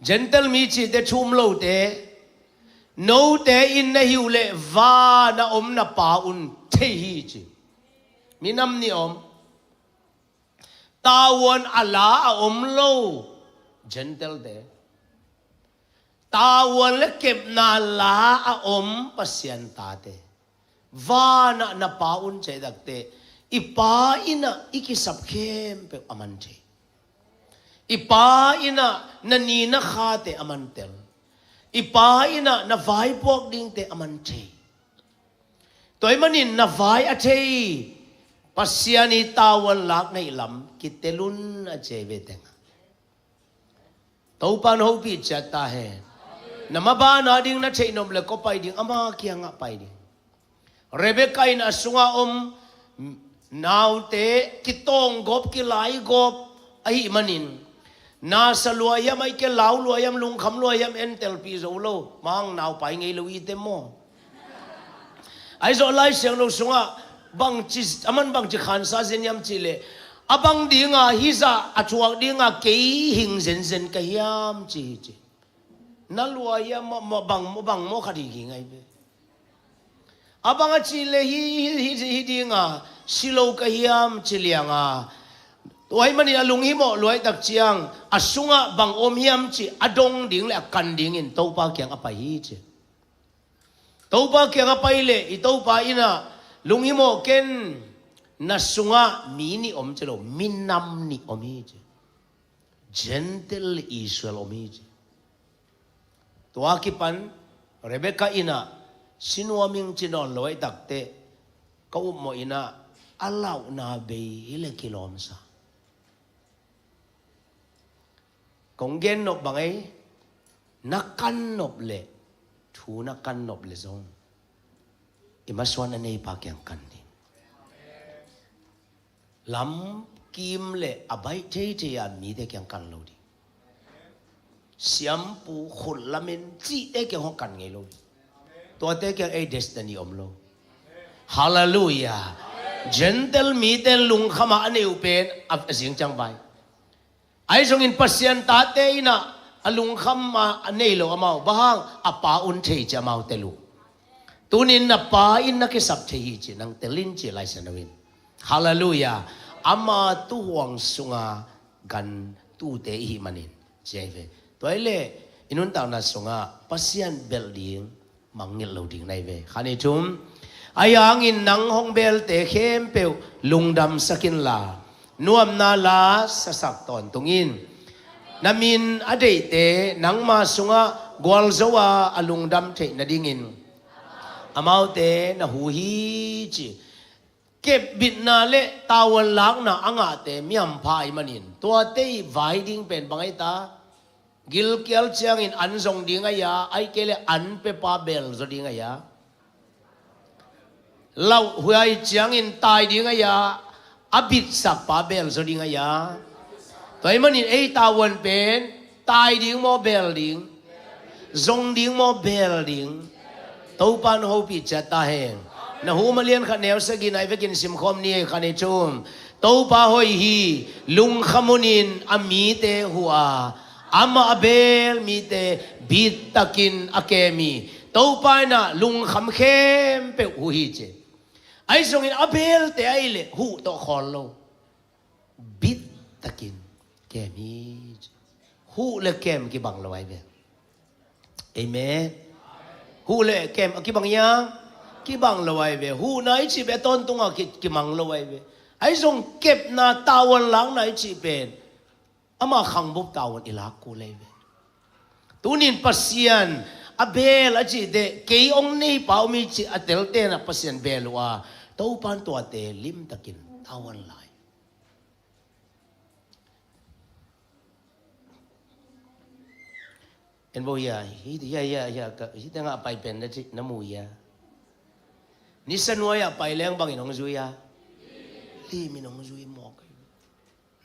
Gentile mi cihte thu um lote, note in na hi uh leh van a om na Pa un thei hi ci. Minam nih om. Tavuan a la a om lo Gentile te. Tavuan le kepna la a om Pasian tate. Vanah na Pa un cih takte, i Pa in ah i kisap khempeuh a man thei. I Pa in ah na ni na khate a man tel. I Pa in ah na vaipuak dingte a man thei. Tua ahih manin na vai a thei Pasian i tavuan lak neih lam kitel un a ci ahi ve tengah. Topa in hopih ciat ta hen. Na maban a ding na theih nop leh kua pai ding, ama kiangah pai ding. Rebekah in a sungah om naute kitawng gawp, kilai gawp ahih manin, nasa lua hiam, ahih kei leh lau lua hiam, lungkham lua hiam, en telpih zo lo. Mang naupai ngei lo i te maw? Ahi zong Lai Siangtho sungah bangci, aman bangci khansa zen hiam cih leh, a bang dinga hih zah a thuak dinga kei hing zenzen ka hiam ci hi ci. Na lua hiam, maw, maw, bang, maw, bang maw khat hi ging ahi ve. A bang a cih leh hih, hih, hih, hih dinga si lo ka hiam ci lianga, Tua ahih manin a lunghimawh luaitak ciang a sungah bang om hiam cih a dong ding le a kan dingin Topa kiang a pai hi ci. Topa kiang a pai leh i Topa in ah lunghimawh ken, na sungah mi nih om ci lo, minam nih om hi ci. Gentile le Israel om hi ci. Tua kipan Rebekah in ah sinuam ing ci nawn lo ahih takteh ka upmawh in ah a lauhna bei hi le kilawmsa. Kong gen nop bang ei, na kan nop leh, thu na kan nop leh zong i masuan a neipa kiang kan ding. Lamkim le a baih theithei a mite kiang kan lo ding. Siampu, khut lamen cihte kiang hong kan ngei lo ding. Tuate kiang ei destiny om lo. Halleluiah. Gentile mite lungkham a a nei uh pen a zing ciang vai. Ahi zongin Pasian tate in ah a lungkham a a nei lo amau, bang hang, a pa un thei ci amau tel uh. Tunin na pa in na kisap thei hi ci nang tel in ci Lai Siangtho in. Halleluiah. Ama tuhuang sunga gan tute i hih manin ci ahi ve. Tua ahih leh i nuntakna sungah Pasian belh ding mangngilh lo ding na hi ve. Khan i thum. Ahi hangin nang hong belte khempeuh lungdamsak inla, nuamna la sasak tawntung in. Na min a deihte nangma sungah gualzo a a lungdam theih nadingin amaute na hu hi ci. Kepbitna le tavuan lakna a ngahte mi hampha ahih manin tuate i vai ding pen bang ahi ta? Gilkial ciangin an zong ding ahi a, ahih kei leh an pepa belzaw ding ahi a, lauhuai ciangin tai ding ahi a, a bitsakpa belzaw ding ahi a. Tua ahih manin ei tavuan pen tai ding maw, bel ding? Zong ding maw, bel ding? Topa in hopih ciat ta hen. Nahum a lian khat neu sagihna i vekin simkhawm ni ei. Khan i thum. Topa hoih hi, lungkham hunin a mite huh a, amah a bel mite bittakin a kem hi. Topa in ah lungkham khempeuh huh hi ci. Ahi zongin a belte ahih leh huh tawh khawl lo. Bittakin kem hi ci. Huh le kem kibang lo ahi ve. Amen. Huh le kem a kibang hiam? Kibang lo ahi ve. Huhna i cih pen a tawntunga ki, kimang lo ahi ve. Ahi zong kepna, tavuan lakna i cih pen ama khangbup tavuan i lak kul ahi ve. Tunin Pasian a bel a cihte, kei hong neipa om hi cih a telte'n ah Pasian bel uh a, Topa in tuate limtakin tavuan lai. En bo hia, hi, hia, hia, hia, ka, hi tengah a pai pen na ci, na mu hia. Nisa nuai a pai leng bangin hong zui a? Lim in hong zui mawk.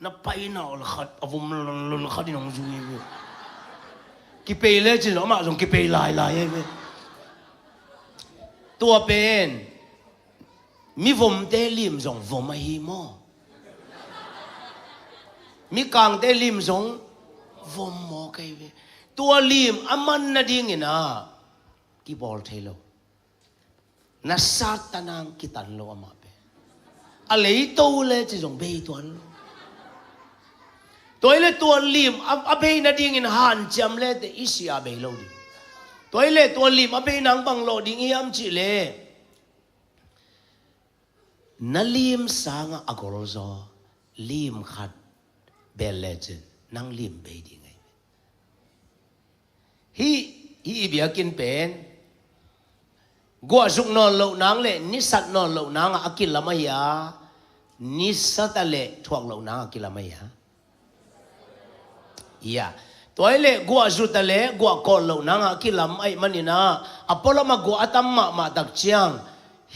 Na pai na ol khat, a vum lon lon khat in hong zui ve. Kipei le cin amah zong kipei lai lai ve. Tua pen mi vomte lim zong vom ahi maw? Mi kangte lim zong vom maw kei ve? Tua lim a man nadingin ah kibawl thei lo. Na sat tanang kitan lo amah pen. A leito le ci zong bei tuan lo. Tua ahih leh tua lim a, a bei nadingin hanciam le te i si a bei lo ding. Tua ahih leh tua lim a bei nang bang lawh ding hiam cih leh, na lim sangah a golzaw lim khat bel lecin nang lim bei ding ahi. Hih, hih i biakinn pen guahzuk nawn loh nang le nisat nawn loh nangah a kilam ahi a, nisa ta le thuak loh nangah a kilam ahi a. Ia, tua ahih leh guahzu ta le guah kawt loh nangah a kilam ahih manin ah, a pualamah guah a tam mahmah tak ciang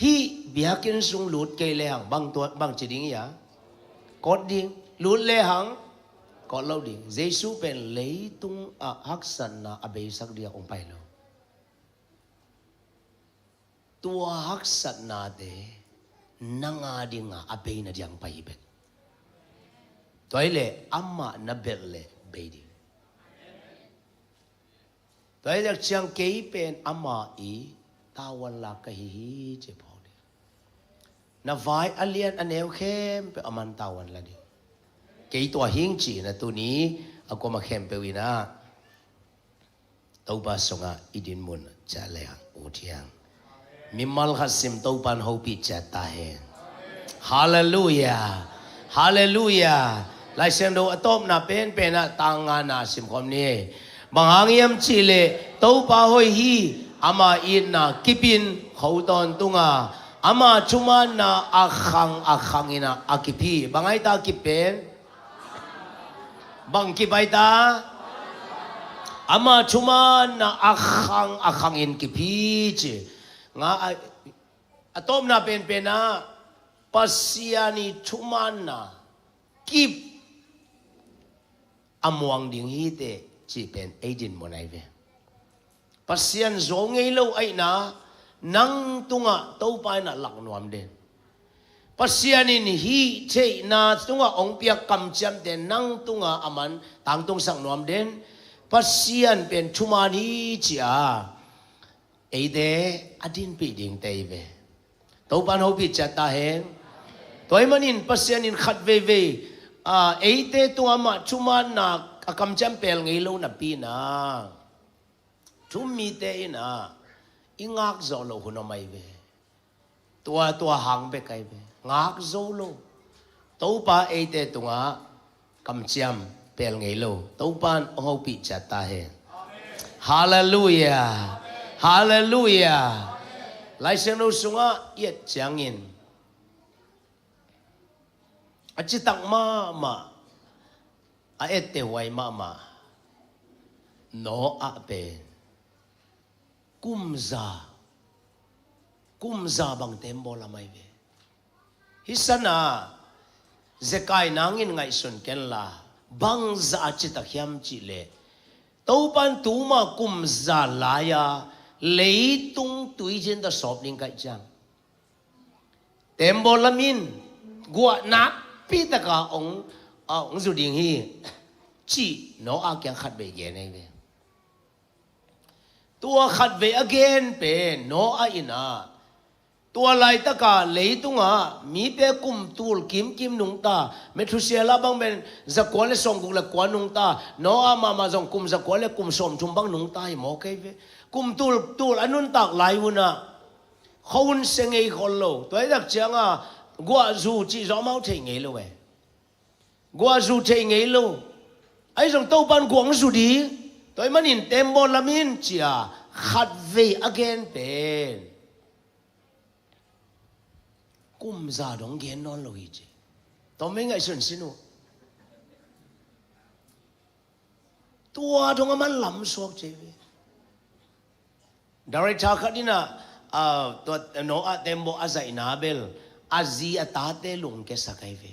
hih biakinn sung lut kei lehang bang tua, bang ci ding ia? Kawt ding. Lut lehang kawt lo ding. Jesu pen leitung ah haksatna a beisak ding a hong pai lo. Tua haksatnate nang a dinga a bei nading pai hi bek. Tua ahih leh amah na belh leh bei ding. Tua ahih ciang kei pen amah i tavuan lak ka hi hi ci phawk ding. Na vai a lian a neu khempeuh aman tavuan la ding. Kei tua hing ci-in a tuni a kuama khempeuh in ah Topa sungah i dinmun ciah leng ut hiang. Mimal khat sim Topan hopih ciat ta hen. Halleluia. Halleluia. Laisiangtho a tawpna penpen ah tang ngana simkhawm ni. Bang hang hiam cihleh Topa hoih hi. Ama itna kipin kho tawntunga ama thumaanna a khang a khangin ah a kip hi. Bang aita a kip pen? Bang kip aita? Ama thumaanna a khang a khangin kip hi ci. Nga a, a tawpna penpen ah Pasian i thumaanna kip a muang ding hi teh cih pen ei dinmun ahi ve. Pasian zo ngei lo ahihna nang tungah Topa in ah lak nuam den. Pasian in hih theihna tungah hong piak kamciamte nang tungah a man tangtungsak nuam den. Pasian pen thumaan hi ci-a eite a dinpih dingte hi ve. Topan hopih ciat ta hen. Tua ahih manin Pasian in khat veivei, a, eite tungah amah thumaanna a kamciam pel ngei lo napi-in ah thu-um mite in ah i ngak zawh loh hun om ahi ve. Tua, tua hang bek ahi ve. Ngak zo lo. Topa eite tungah kamciam pel ngei lo. Topan hong hopih ciat ta hen. Halleluia. Halleluia. Laisiangtho sungah i et ciangin a citak mahmah, a etteh huai mahmah Noah pen kum za, kum za bang tembaw lam ahi ve. Hih sanah zekai nangin ngaihsun kenla, bang za a citak hiam cihleh Topan tuma kum za lai-a leitung tuizian tawh sawp ding ka hih ciang tembaw lam in guah nakpi taka hong, a, hong zu ding hi, cih Noah kiang khatvei gen ahi ve. Tua khatvei a gen pen Noah in ah tua laitaka leitungah mite kum tul kimkim nungta, Methuselah bang pen zakua le sawmguk le kua nungta, Noah mahmah zong kum zakua le kum sawmthum bang nungta hi mawk ahi ve. Kum tul tul a nuntak lai hunah khuahun se ngei khol lo. Tua hi tak cianga guahzu cih zong amau thei ngei lo e. Guahzu thei ngei lo. Ahi zong Topan guah hong zu ding. Tua ahih manin tembaw lam in ci-a khatvei a gen pen kum za dong gen nawn lo hi ci. Tua mei ngaihsun sin uh. Tua dong a man lamsuak ci ve. Director khat in ah, ah, tua Noah tembaw a zaihna bel a zi a tate lungkiasak ahi ve.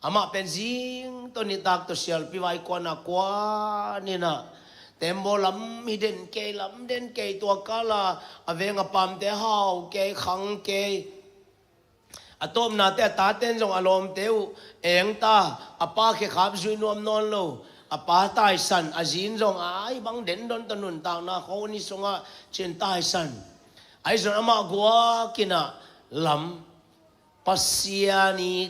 Amah pen zing tawh nitak tawh sialpi vai kuan a kuan in ah tembaw lam hi den kei, lam den kei, tua kala a veng a pamte hau kei, khang kei. A tawpnate a taten zong a lawmte uh eng ta, a pa khekhap zui nuam nawn lo, a pa taisan, a zi in zong ai bang dendon tawh nuntakna khuahun sungah cin taisan. Ahi zong amah guak in ah lam, Pasian i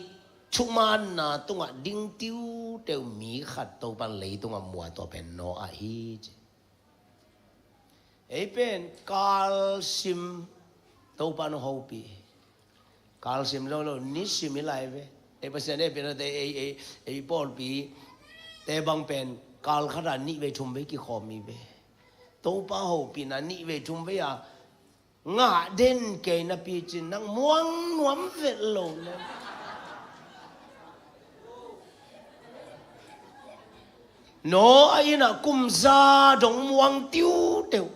thumaanna tungah ding tiuteu mi khat Topan leitungah mu a, tua pen Noah hi ci. Ei pen kalsim Topan hong hopih. Kalsim zo lo, nisim hi lai ve. Ei Pasian ei pen ei, ei, ei pawlpite bang pen kal khatah nihvei thumvei kikhawm hi ve. Topa hopihna nihvei thumvei a ngah den kei napi cin nang muang nuam vet lo le. Noah in ah kum za dong muang tiuteu.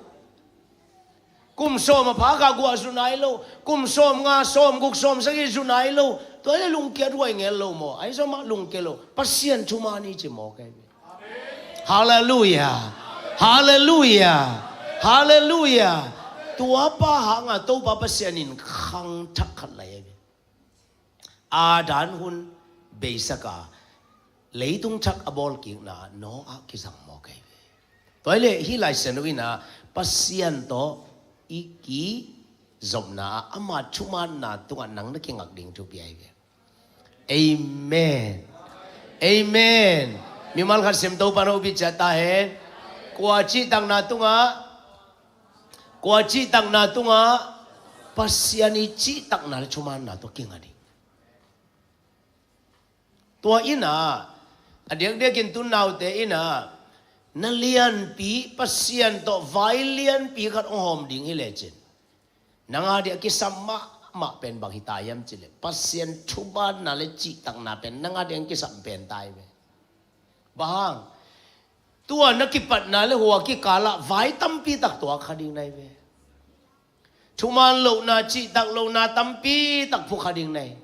Kum sawm a phak a guah zu nai lo. Kum sawmnga, sawmguk, sawmsagih zu nai lo. Tua le lungkiat huai ngel lo maw? Ahi zong mah lungkia lo. Pasian thumaan hi ci mawk ahi ve. Halleluia. Halleluia. Halleluia. Tua pa hanga Topa Pasian in khang thak khat lai ahi ve. Adam hun beisaka leitung thak a bawlkikna Noah kizang mawk ahi ve. Tua hi leh hih Lai Siangtho in ah Pasian tawh i kizopna ah ama thumaanna tungah nang na kingak ding thupi ahi ve. Amen. Amen. Mimal khat sem Topa'n hopih ciat ta hen. Kua cihtakna tungah, kua cihtakna tungah, Pasian ii cihtakna le thumaanna tawh kinga ding. Tua in ah, a diakdiakin tu naute in ah, na lianpi, Pasian tawh vai lianpi khat hong hawm ding hi lecin, nang a diah kisam mahmah pen bang hi ta hiam cih leh, Pasian thumaanna le cihtakna pen nang a diah kisam pen ta hi ve. Bang hang? Tua na kipatna le hua kikalah vai tampi tak tuak kha ding na hi ve. Thumaan lohna, cihtak lohna tampi tak phu kha ding na hi.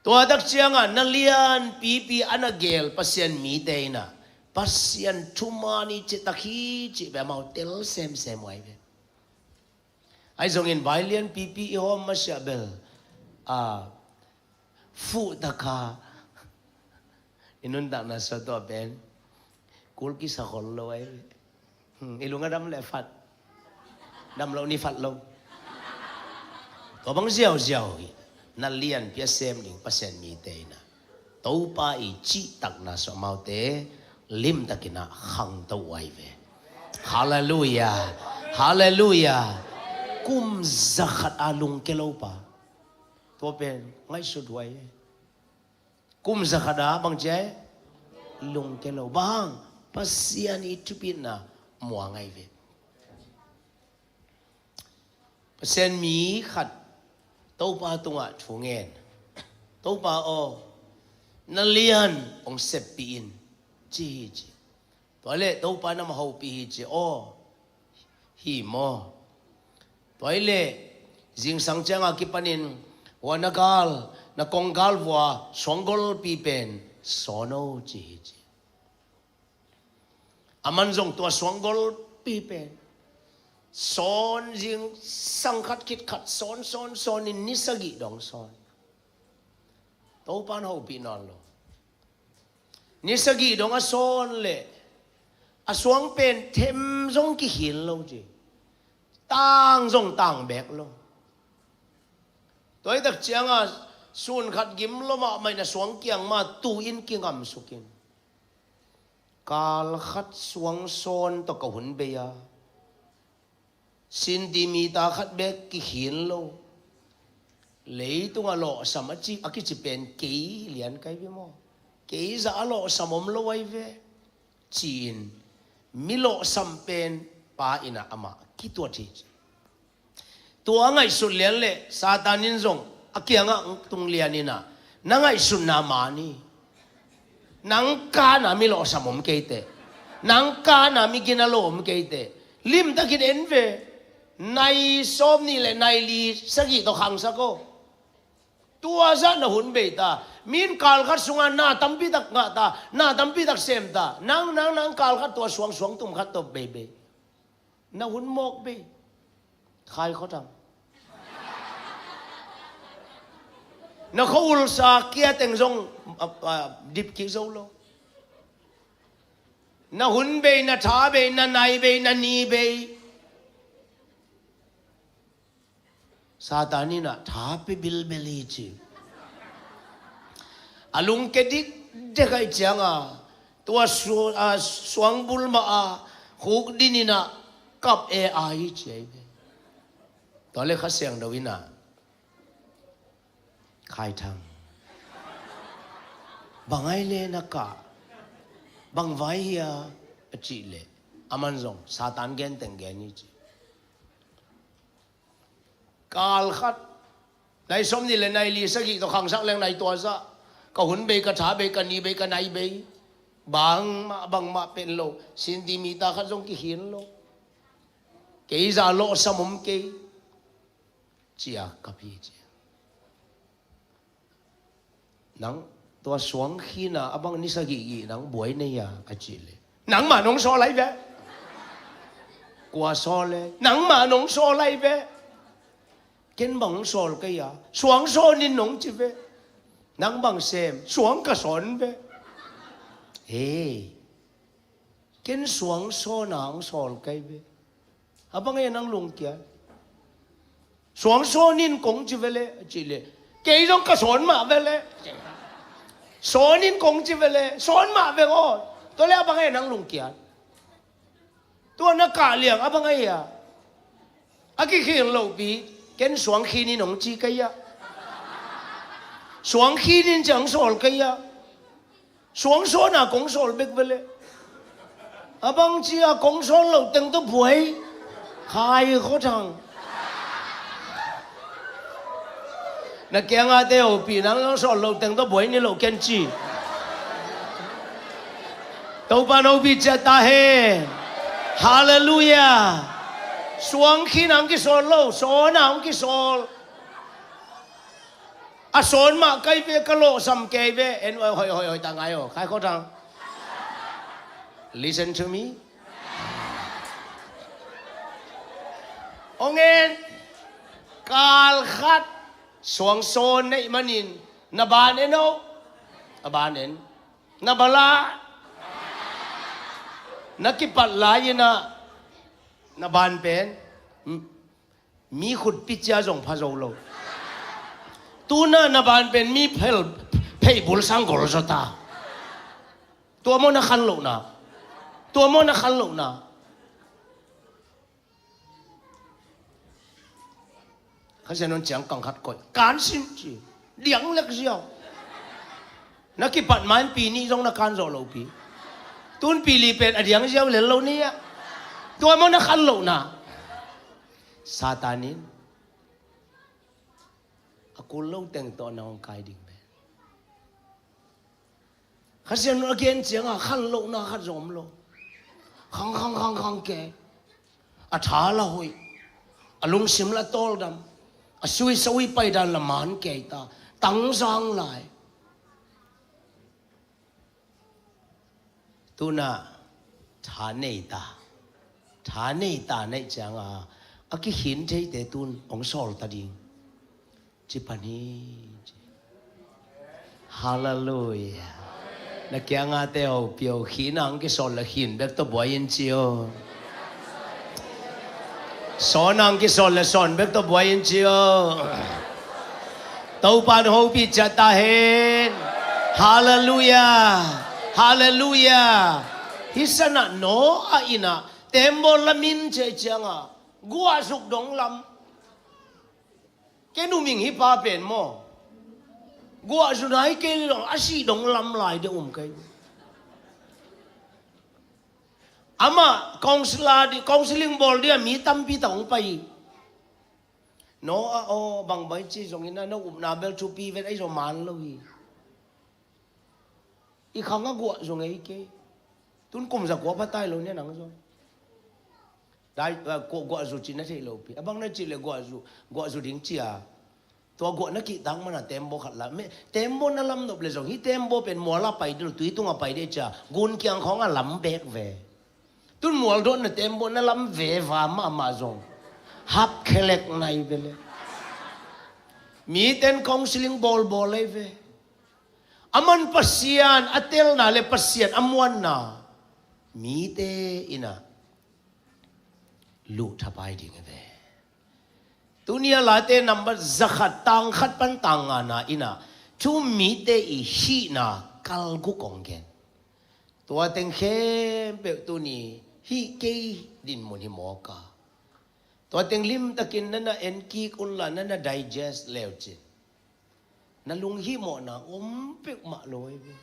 Tua tak ciangah na lianpipi a na geel Pasian mite in ah, Pasian thumaan ii cihtak hi cih pen amau tel semsem uh ahi ve. Ahi zongin vai lianpipi i hawm masiah bel, a, fuh taka i nuntakna sawt tua pen kul kisa khol lo ahi ve. Hmm, i lung a dam leh fat. Dam lo ni fat lo. Tua bang ziauziau hi. Na lianpi a sem ding Pasian mite in ah, Topa ii cihtakna sawh amaute limtakin ah khangto uh ahi ve. Halleluiah. Halleluiah. Kum zakhat a lungke lopa, tua pen ngaihsut huai hi. Kum zakhat a bang ci a hi? Lungke lo. Bang hang? Pasian ii thupitna muang ahi ve. Pasian mi khat Topa tungah thu ngen. Topa aw, na lian hong seppih in, ci hi ci. Tua leh Topa in amah hopih hi ci. Aw, hi maw? Tua hi leh zingsang ciangah kipanin hua na gal, na konggal vua suanggolpi pen sawn o, ci hi ci. Aman zong tua suanggolpi pen sawn, zingsang khat khit khat sawn, sawn, sawn in ni sagih dong sawn. Topa in hopih nawn lo. Ni sagih dong a sawn leh a suang pen them zong kikhin lo ci. Tang zong tang beek lo. Tua hi tak ciangah sun khat gim lo mahmah in a suang kiang mah tu in kingamsuk in, kal khat suang sawn tawh ka hun bei a, centimeter khat beek kikhin lo, leitungah lawhsam a ci, a kici pen kei lian ka hi ve maw? Kei zah a lawhsam om lo ahi ve, ci-in mi lawhsam pen pa in ah amah kituat hi ci. Tua a ngaihsut lian leh Satan in zong a kiangah tung lian in ah, na ngaihsutna man hi. Nang kana mi lawhsam om kei teh. Nang kana mi gina lo om kei teh. Limtakin en ve. Nai sawmnih leh nai li sagih tawh khangsak o. Tua zah na hun bei ta. Mi in kal khat sungah na tampi tak ngah ta, na tampi tak sem ta. Nang, nang, nang kal khat tua suang, suang tum khat tawh bei bei. Na hun mawk bei. Khai khuathang. Na khua ulsa kia teng zong, a, a, dip kik zo lo. Na hun bei, na tha bei, na nai bei, na ni bei. Satan in ah tha pia bilbel hi ci. A lungke dikdek ahih ciangah tua su-, a, suangbul mah a khukdin in ah kap e a hi ci ahi ve. Tua leh Kha Siangtho in ah, Khai Thang, bang ai leh na kah, bang vai hia, a cih leh aman zong Satan gen teng gen hi ci. Kal khat, nai sawmnih leh nai li sagih tawh khangsak leng nai tua zah. Ka hun bei, ka tha bei, ka ni bei, ka nai bei. Bangmah, bangmah pen lo. Centimeter khat zong kikhin lo. Kei zah lawhsam om kei, ci-a kap hi ci. Nang tua suang khin a, a bang ni sagih gih nang buai nei a, a cih leh, nangmah nong sawl ahi ve. Kua sawl e? Nangmah nong sawl ahi ve. Ken bang hong sawl kei a, suang sawn in nong ci ve. Nang bang sem? Suang ka sawn ve. He. Ken suang sawn a hong sawl kei ve. A bang e nang lungkia? Suang sawn in kong ci ve leh, a cih leh, kei zong ka sawn mah ve leh. Sawn in kong ci ve le, sawn mah veng aw. Tua le a bang e nang lungkiat. Tua na kah liang a bang e a. A kikhin lohpi, ken suang khin in hong ci kei a. Suang khin in ciang sawl kei a. Suang sawn a kong sawl bek ve le. A bang ci a kong sawl loh teng tawh buai. Khai khuathang. Na kiangah te hopih nang sawl loh teng tawh buai ni loh ken ci. Topa hopih ciat ta hen. Halleluiah. Suang khin a hong kisawl lo, sawn a hong kisawl. A sawn mah kai ve, ka lawhsam kei ve. En hoi hoi hoi ta ngai aw. Khai khuathang. Listen to me. Hong en. Kal khat suang sawn neih manin na ban en aw. A ban en. Na bala. Na kipat lai-in ah na ban pen mi khutpi cia zong pha zo lo. Tu-in ah na ban pen mi phel, pheibul sang gol zaw ta. Tua maw na khan lohna? Tua maw na khan lohna? Kha Sian Nun ciang kang khat koih. Kan sin ci. Diang lek ziau. Na kipat ma-in pi nih zong na kan zawh loh pi. Tu-in pi li pen a diang ziau lel lo ni ah. Tua maw na khan lohna? Satan in a kul lo teng tawh na hong kai ding ve. Kha Sian Nun a gen ciangah khan lohna khat zong om lo. Khang khang khang khang kei. A tha la hoih. A lungsim la tawldam. A suisa ui paidan la man kei ta. Tangzang lai. Tu-in ah tha nei ta. Tha nei ta neih ciangah a kikhin theite tu-in hong sawl ta ding. Ci pan hi ci. Halleluiah. Na kiangah te hopih aw, khin a hong kisawl le khin bek tawh buai in ci aw. Sawn a hong kisawl le sawn bek tawh buai in ci aw. Topa hopih ciat ta hen. Halleluiah. Halleluiah. Hih sanah Noah in ah tembaw lam in cih ciangah guah zuk dong lam. Ken um ing hih pa pen maw. Guah zu nai kei leh dong, a sih dong lam lai deuh um kei. Amah counselor di, counseling bawl dia mi tampi tak hong pai hi. Noah aw, bang bai ci zongin ah no upna bel thupi vet ahi zaw man lo hi. I khang a guah zu ngei kei. Tu-in kum za kua pha tai lo nia nang zong. Dai, ah, guah, guah zu cih na theih loh pi. A bang na cih leh guah zu, guah zu ding cia. Tua guah na kihtak mana tembaw khat la. Me, tembaw na lam nop leh zong hih tembaw pen mual a pai ding lo, tui tungah pai ding cia. Gun kiang khawngah lam bek ve. Tu-in mual dawtna tembaw na lam veva mahmah zong hap khelek nai ve le. Mite in counseling bawlbawl ei ve. Aman Pasian a telna le Pasian a muanna mite in ah luh thapai ding hi ve. Tuni a Late number zakhat, tang khat pan tang ngana in ah thu-um mite i hihna kal guk hong gen. Tua teng khempeuh tuni hih kei dinmun hi mawk a. Tua teng limtakin na na en kik un la, na na digest leucin. Na lunghihmawhna om peuhmah lo hi ve.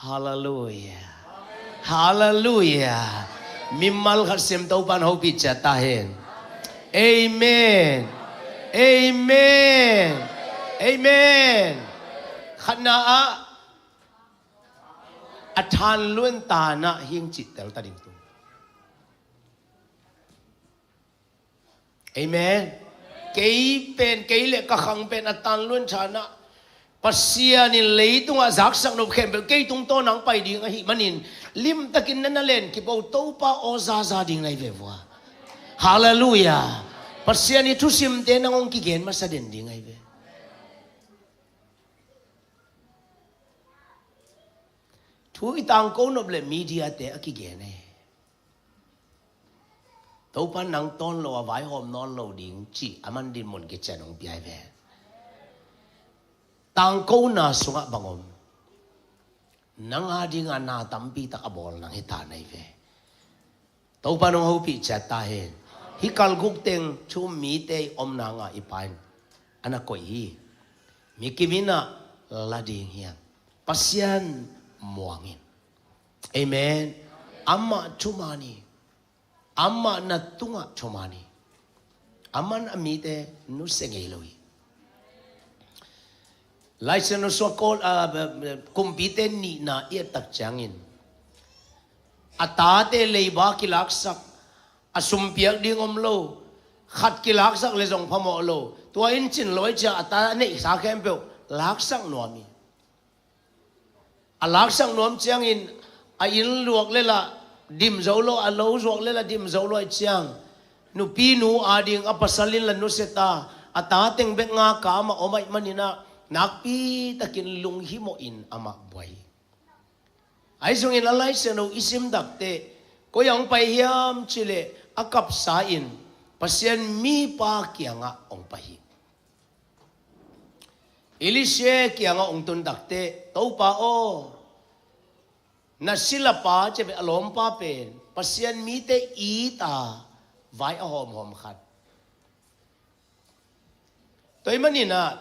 Halleluiah. Halleluiah. Mimal khat sem Topa'n hopih ciat ta hen. Amen. Amen. Amen. Khatna ah a thanluan tanah hing cihtel ta ding tu. Amen. Kei pen, kei le ka khang pen a tanluan thanah Pasian in leitungah zaksak nop khempeuh kei tungtawn hong pai ding ahih manin limtakin na na len kipo, Topa aw zaza ding nai ve vua. Halleluiah. Pasian i thusimte nang hong kigen masa den ding ahi ve. Thu i tangko nop le media te a kigen e. Topa nang tawn lo a vaihawm nawn lo ding cih a man dinmun kician hong pia hi ve. tangkona sungah bang om? Nang a dinga na tampi tak a bawl nang hi ta na hi ve. Topa nong hopih ciat ta hen. Hih kalguk teng thu um mite i omna ngah i Pa in a na koih hi. Mi kim in a la ding hiam? Pasian muang in. Amen. Amah thuman hi. Amah na tungah thuman hi. Aman a mite nusia ngei lo hi. Laisiangtho sungah Kawl, ah, Kumpite nihna i et tak ciangin a tate leiba kilaksak, a sumpiak ding om lo, khat kilaksak le zong phamawh lo, tua in cin lo ahih ciang a ta a neihsa khempeuh laksak nuam hi. A laksak nuam ciangin a inn luak le lah dim zo lo, a lo zuak le lah dim zo lo ahih ciang, nupinu ading a pasal in la nusia ta, a ta teng bek ngak a amah om ahih manin ah nakpi takin lunghimawh in amah buai hi. Ahi zongin a Laisiangtho i sim takteh koi ah hong pai hiam cih leh a kapsa in Pasian mipa kiangah hong pai hi. Elisha kiangah hong tun takteh, Topa aw, na silapa, ci ve, a lawmpa pen Pasian mite it a vai a hawmhawm khat. Tua ahih manin ah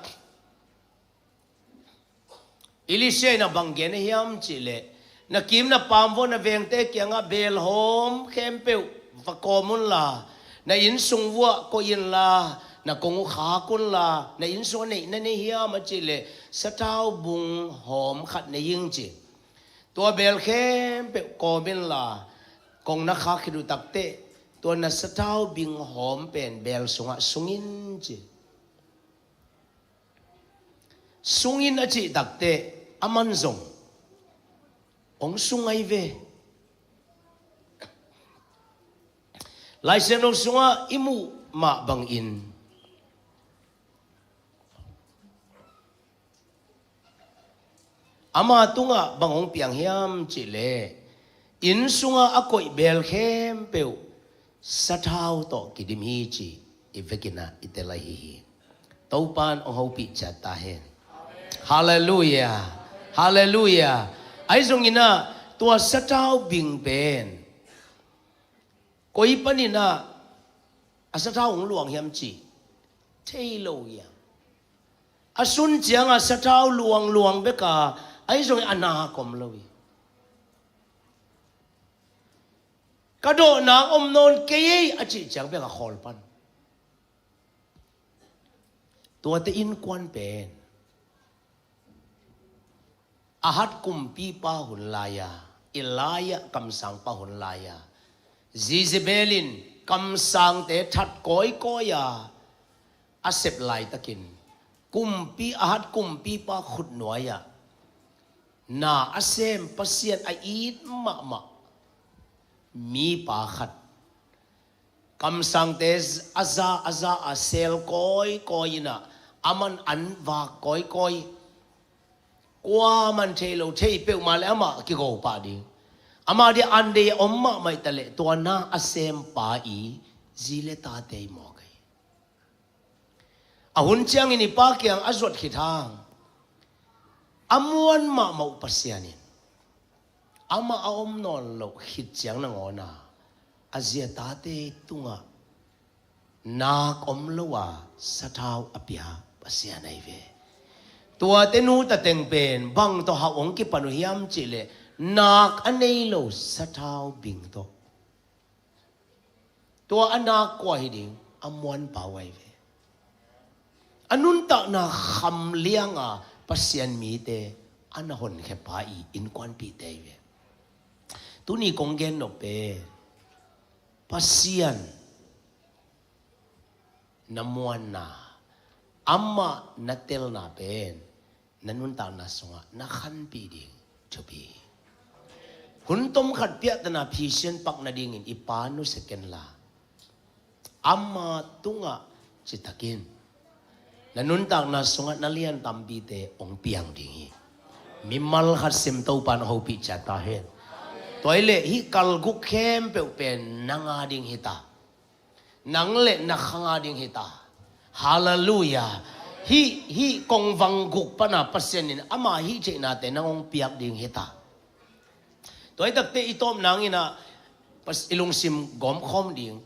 Elisha in a bang gen hiam cih leh, na kim na pam vuah na vengte kiangah beel hawm khempeuh va kawm unla, na inn sung vuah koih inla, na kong uh khak unla, na inn sungah neih na nei hiam a cih leh sathau bung hawm khat nei ing, ci. Tua beel khempeuh kawm inla, kong na khak khit uh takteh tua na sathau bing hawm pen beel sungah sung in, ci. Sung in a cih takteh aman zong hong sung ahi ve. Laisiangtho sungah i muh mah bangin ama tungah bang hong piang hiam cih leh, inn sungah a koih beel khempeuh sathau tawh kidim hi, ci i vekin ah i tel ahi hi. Topa in hong hopih ciat ta hen. Halleluiah. Halleluiah. Ahi zongin ah tua sathau bing pen koi panin ah a sathau hong luang hiam cih thei lo hi a. A sun ciangah sathau luangluang bek a, ahi zongin a nak om lo hi. Ka dawhnak om nawn kei ei a cih ciang bek a khawl pan. Tuate innkuan pen Ahab kumpipa hun lai-a, Elijah kamsangpa hun lai-a, Jezebel in kamsangte that kawikawi a a sep laitakin, kumpi, Ahab kumpipa khutnuai-ah na a sem, Pasian a it mahmah mipa khat, kamsangte a za a za a sel kawikawi in ah, aman an vak kawikawi, kuaman thei lo, thei peuhmah le amah kigo pah ding, amah dia an dei a om mahmah hi ta leh, tua na a sempa i zi le tate i mawk hi. A hun ciangin i pa kiang a zuat khit hang, a muan mahmah uh Pasian in amah a om nawn loh khit ciang nangawn a, a zi a tate tungah nak om lo a sathau a pia Pasian ahi ve. Tuate nu ta teng pen bang tawh hauh hong kipan uh hiam cih leh, nak a nei lo sathau bing tawh. Tua a nak kua hi ding, a muanpa uh ahi ve. A nuntakna kham liang a Pasian mite a na honkhia pa i innkuanpihte ahi ve. Tuni kong gen nop pen, Pasian na muanna, amah na telna pen na nuntakna sungah na khanpih ding thupi hi. Hun tomkhat piahtana phisian pak nadingin i pa nusia kenla, ama tungah citakin na nuntakna sungah na lian tampite hong piang ding hi. Mimal khat sim, Topa in hong hopih ciat ta hen. Tua hi leh hih kalguk khempeuh pen nang a ding hi ta. Nang le na khang a ding hi ta. Halleluiah. Hih, hih kongvang guk pana Pasian in ama hih theihnate nang hong piak ding hi ta. Tua hi takte i tawp nangin ah, pas-, i lungsim gawmkhawm ding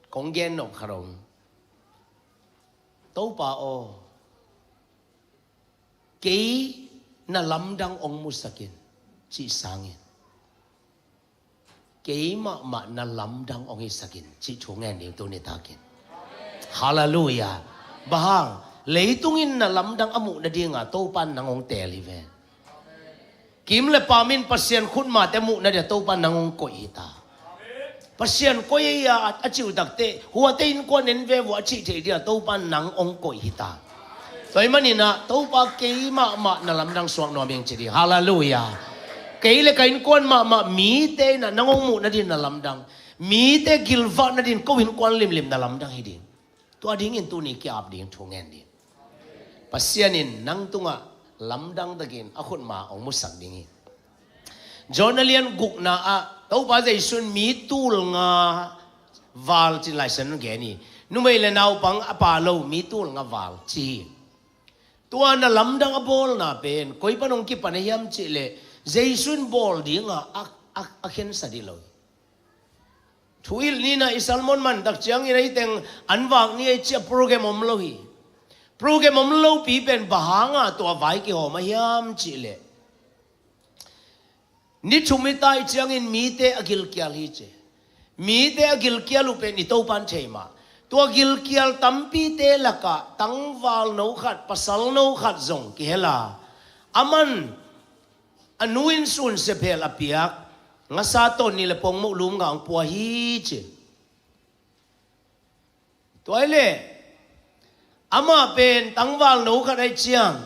kong gen nop khat om. Topa aw, kei na lamdang hong musak in, cih sangin, kei mahmah na lamdang hong hisak in, cih thu ngen ding tuni takin. Halleluiah. Bang hang, leitung in na lamdang a muh nadinga Topa in nang hong teel hi ve. Kim le pam in Pasian khutmate muh nadia Topa in nang hong koih hi ta. Pasian koih ei a, a cih uh takte, huate innkuan en ve vua a cih theih dia Topa in nang hong koih hi ta. Tua ahih manin ah, Topa kei mahmah na lamdang suak nuam ing ci ding. Halleluiah. Kei le ka innkuan mahmah mite in ah nang hong muh nadin na lamdang, mite gilvah nadin ko innkuan limlim na lamdang hi ding. Tua dingin tuni ki-ap ding thu ngen ding. Pasian in nang tungah lamdang takin a khutma hong musak ding hi. John a lian gukna ah Topa Jesu in mi tul nga val ci-in Lai Siangtho in gen hi. Numei le naupang a pha lo mi tul nga val ci hi. Tua na lamdang a bawlna pen koi pan hong kipan a hiam cih leh Jesu in bawl dinga a, a, a khensat hi lo hi. Thuhilh ni-in ah i sermon man tak ciangin a hi teng an vak ni ei ci-a program om lo hi. Program om lopi pen bang hanga tua vai kihawm a hiam cih leh, ni thum i tai ciangin mite a gilkial hi ci. Mite a gilkial uh pen i Topa in thei mah. Tua gilkial tampite lakah tangvalno khat, pasalno khat zong kihel a, aman a nu in sunsia phel a piak, ngasa tawnni le pongmoh lum nga hong pua hi ci. Tua hi leh, amah pen tangvalno khat ahih ciang,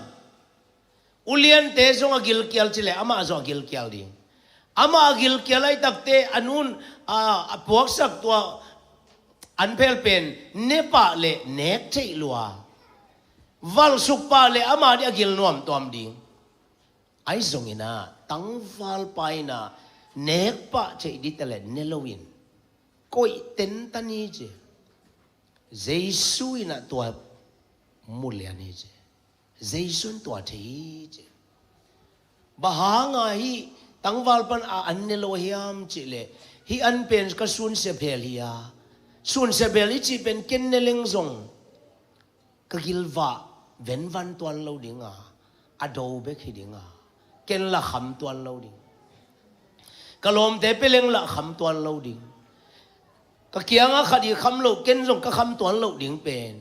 uliante zong a gilkial ci leh amah zong a gilkial ding. Amah a gilkial ahih takte a nu in, a, a puaksak tua anphel pen ne pah leh nek theih lua, valsuk pah leh amah ding a gil nuamtuam ding. Ahi zongin ah tangvalpa in ah nek pah theih ding ta leh ne loin koih tentan hi ci. Jesu in ah tua mu lian hi ci. Jesu in tua thei hi ci. Bang hanga hih tangvalpa in a an ne lo hiam cih leh, hih an pen ka sunsia phel hi a, sunsia phel i cih pen ken ne leng zong ka gilvah venvan tuan lo ding a, a do bek hi ding a, ken lah kham tuan lo ding. Ka lawmte pia leng lah kham tuan lo ding. Ka kiangah khat i kham loh, ken zong ka kham tuan loh ding pen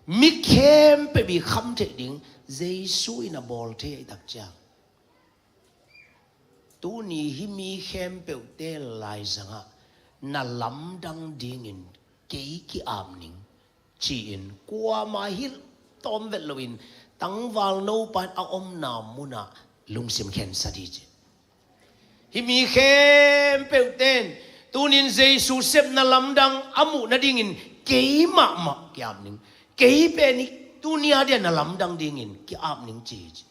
mi khempeuh i kham theih ding Jesu in a bawl thei ahih tak ciang, tuni hih mi khempeuhte laizangah na lamdang dingin kei ki-ap ning, ci-in kuamah hilh tawm vet loin tangvalno pa in a omna munah lungsim khensat hi ci. Hih mi khempeuhte in tunin Jesu sepna lamdang a muh nadingin kei mahmah ki-ap ning, kei pen hi tuni a dia na lamdang dingin ki-ap ning ci hi ci.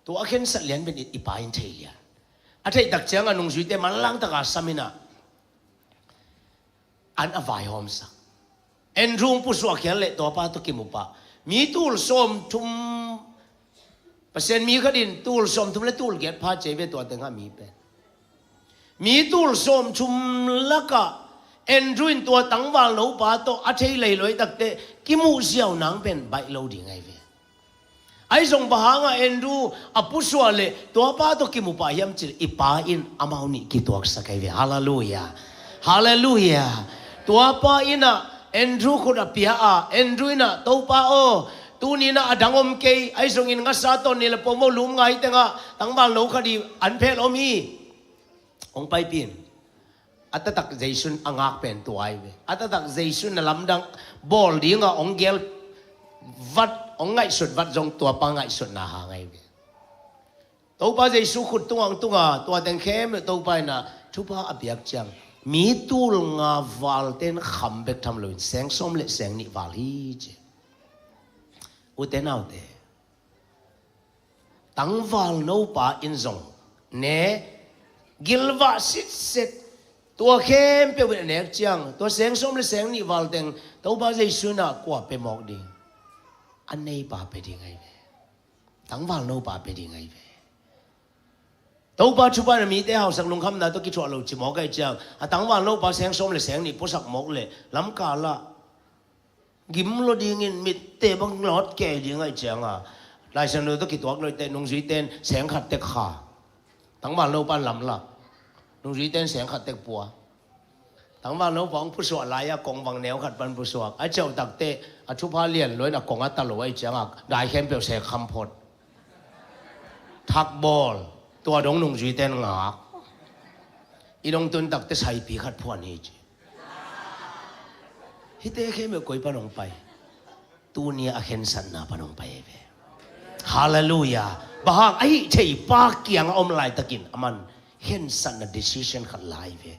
Tua a khensat lian pen i, i pa in thei lian. A theih tak ciangah nungzuite manlang taka sam in ah an a vaihawmsak. Andrew hong pusuah khial leh tua pa tawh kimu pah. Mi tul sawmthum, Pasian mi khat in tul sawmthum le tul giat pha ci ei ve tua tengah mi pen. Mi tul sawmthum lakah Andrew in tua tangvalno pa tawh a thei lei lo ahih takte kimuh ziau nang pen baih lo ding ahi ve. Ahi zong bang hanga Andrew a pusuah leh tua pa tawh kimu pah hiam cih leh i pa in amau nih kituaksak ahi ve. Halleluiah. Halleluiah. Tua pa in ah Andrew khut a pia a, Andrew in ah, Topa aw, tuni in ah a dang om kei, ahi zongin ngasa tawnni le pongmoh lum nga hi tengah tangvalno khat i an phel om hi. Hong paipih in. A taktak Jesu in a ngak pen tua ahi ve. A taktak Jesu in na lamdang bawl dinga hong gel vat, hong ngaihsut vat zong tua pa ngaihsutna hang ahi ve. Topa Jesu khut tungah hong tung a, tua teng khempeuh Topa in ah thupha a piak ciang, mi tul nga valte in kham bek tham loin seng sawm le seng nih val hi ci. Ute naute, tangvalno pa in zong ne, gilvah sitset. Tua khempeuh in a nek ciang, tua seng sawm le seng nih val teng Topa Jesu in ah kua pia mawk ding? A neipa pia ding ahi ve. Tangval nopa pia ding ahi ve. Topa thupha na mite hausak lungkhamna tawh kithuah lo ci mawk ahi ciang, a tangval nopa seng sawm le seng nih puasak mawk le lamkal ah gim lo dingin mitte bang lawt kei ding ahi cianga, Laisiangtho tawh kituak lo i teh nungzuite in seng khat tek kha. Tangval nopa in lamlak. Nungzuite in seng khat tek pua. Tangval nopa hong pusuak lai-a kongvang neu khat pan pusuak. A ceuh takteh a thupha lian luain a kong a ta lo ahi cianga, dai khempeuh sek kham phot. Thakbawl. Tua dong nungzuite in ngak. I dong tun takteh saipi khat phuan hi ci. Hihte khempeuh koi pan hong pai? Tuni a khensatna pan hong pai ahi ve. Halleluiah. Bang hang? Ahi thei pa kiangah om laitakin aman khensatna decision khat la ahi ve.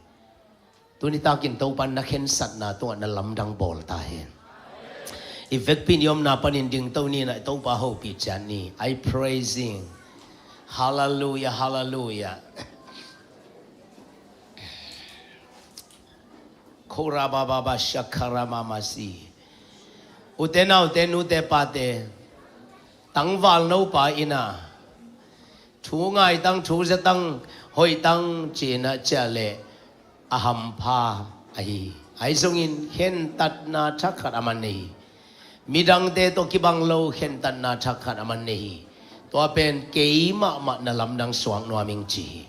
Tuni takin Topa in na khensatna tungah na lamdang bawl ta hen. I vekpi in i omna panin dingto ni, na Topa hopih ciat ni. I praising. Halleluiah, halleluiah. Korabababa shakaramamasi. Ute naute, nute pate, tangval nopa in a thu ngaitang, thu zatang, hoihtang ci-in a ciah leh a hampha ahi. Ahi zongin khentatna thak khat a man nei hi. Midangte tawh kibang lo khentatna thak khat a man nei hi. Tua pen kei mahmah na lamdang suak nuam ing ci hi.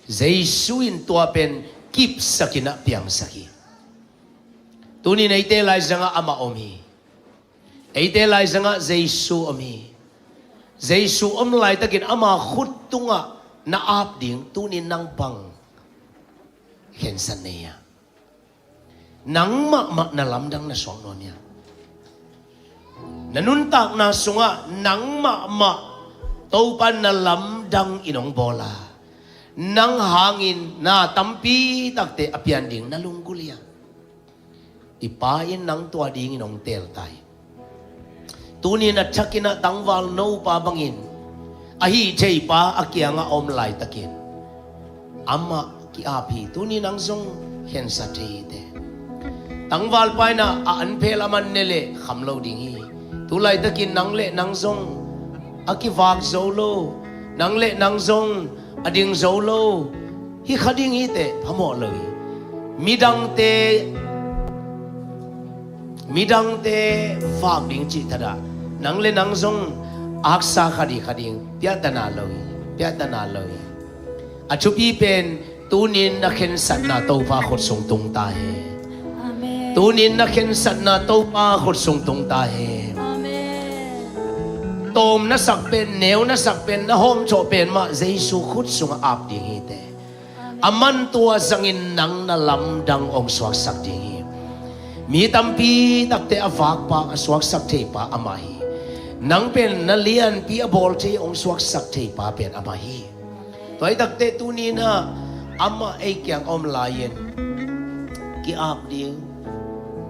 Jesu in tua pen kipsakin a piangsak hi. Tunin eite laizangah amah om hi. Eite laizangah Jesu om hi. Jesu om laitakin ama khut tungah na ap ding tunin nang bang khensat nei a, nang mahmah na lamdang na suak nuam hiam? Na nuntakna sungah nang mahmah Topa na lamdang in hong bawl a, nang hangin na tampi takte a pian ding na lunggulh hiam? I Pa in nang tua dingin hong teel ta hi. Tunin a thakin a tangval nopa bangin ahi thei pa a kiangah a om laitakin amah ki-ap hi. Tuni nang zong khensa thei hi teh. Tangval pa in a anphel a man ne leh kham lo ding hi. Tu laitakin nang le nang zong a kivak zo lo, nang le nang zong a ding zo lo hi kha ding hi teh, phamawh lo hi. Midangte, midangte vak ding cih thadah nang le nang zong aksa khat hi kha ding, piahtana lo hi, piahtana lo hi. A thupi pen tunin na khensatna Topa khut sung tung ta hen. Amen. Tunin na khensatna Topa khut sung tung ta hen. Amen. Tawm na sak pen, neu na sak pen, na hawmthawh pen mah Jesu khut sungah ap ding hi teh. Amen. Aman tua zangin nang na lamdang hong suaksak ding hi. Mi tampi takte a vakpa, a suaksak theipa amah hi. Nang pen na lianpi a bawl thei, hong suaksak theipa pen amah hi. Tua hi takteh tuni-in ah amah ei kiang a om lai-in ki-ap ding.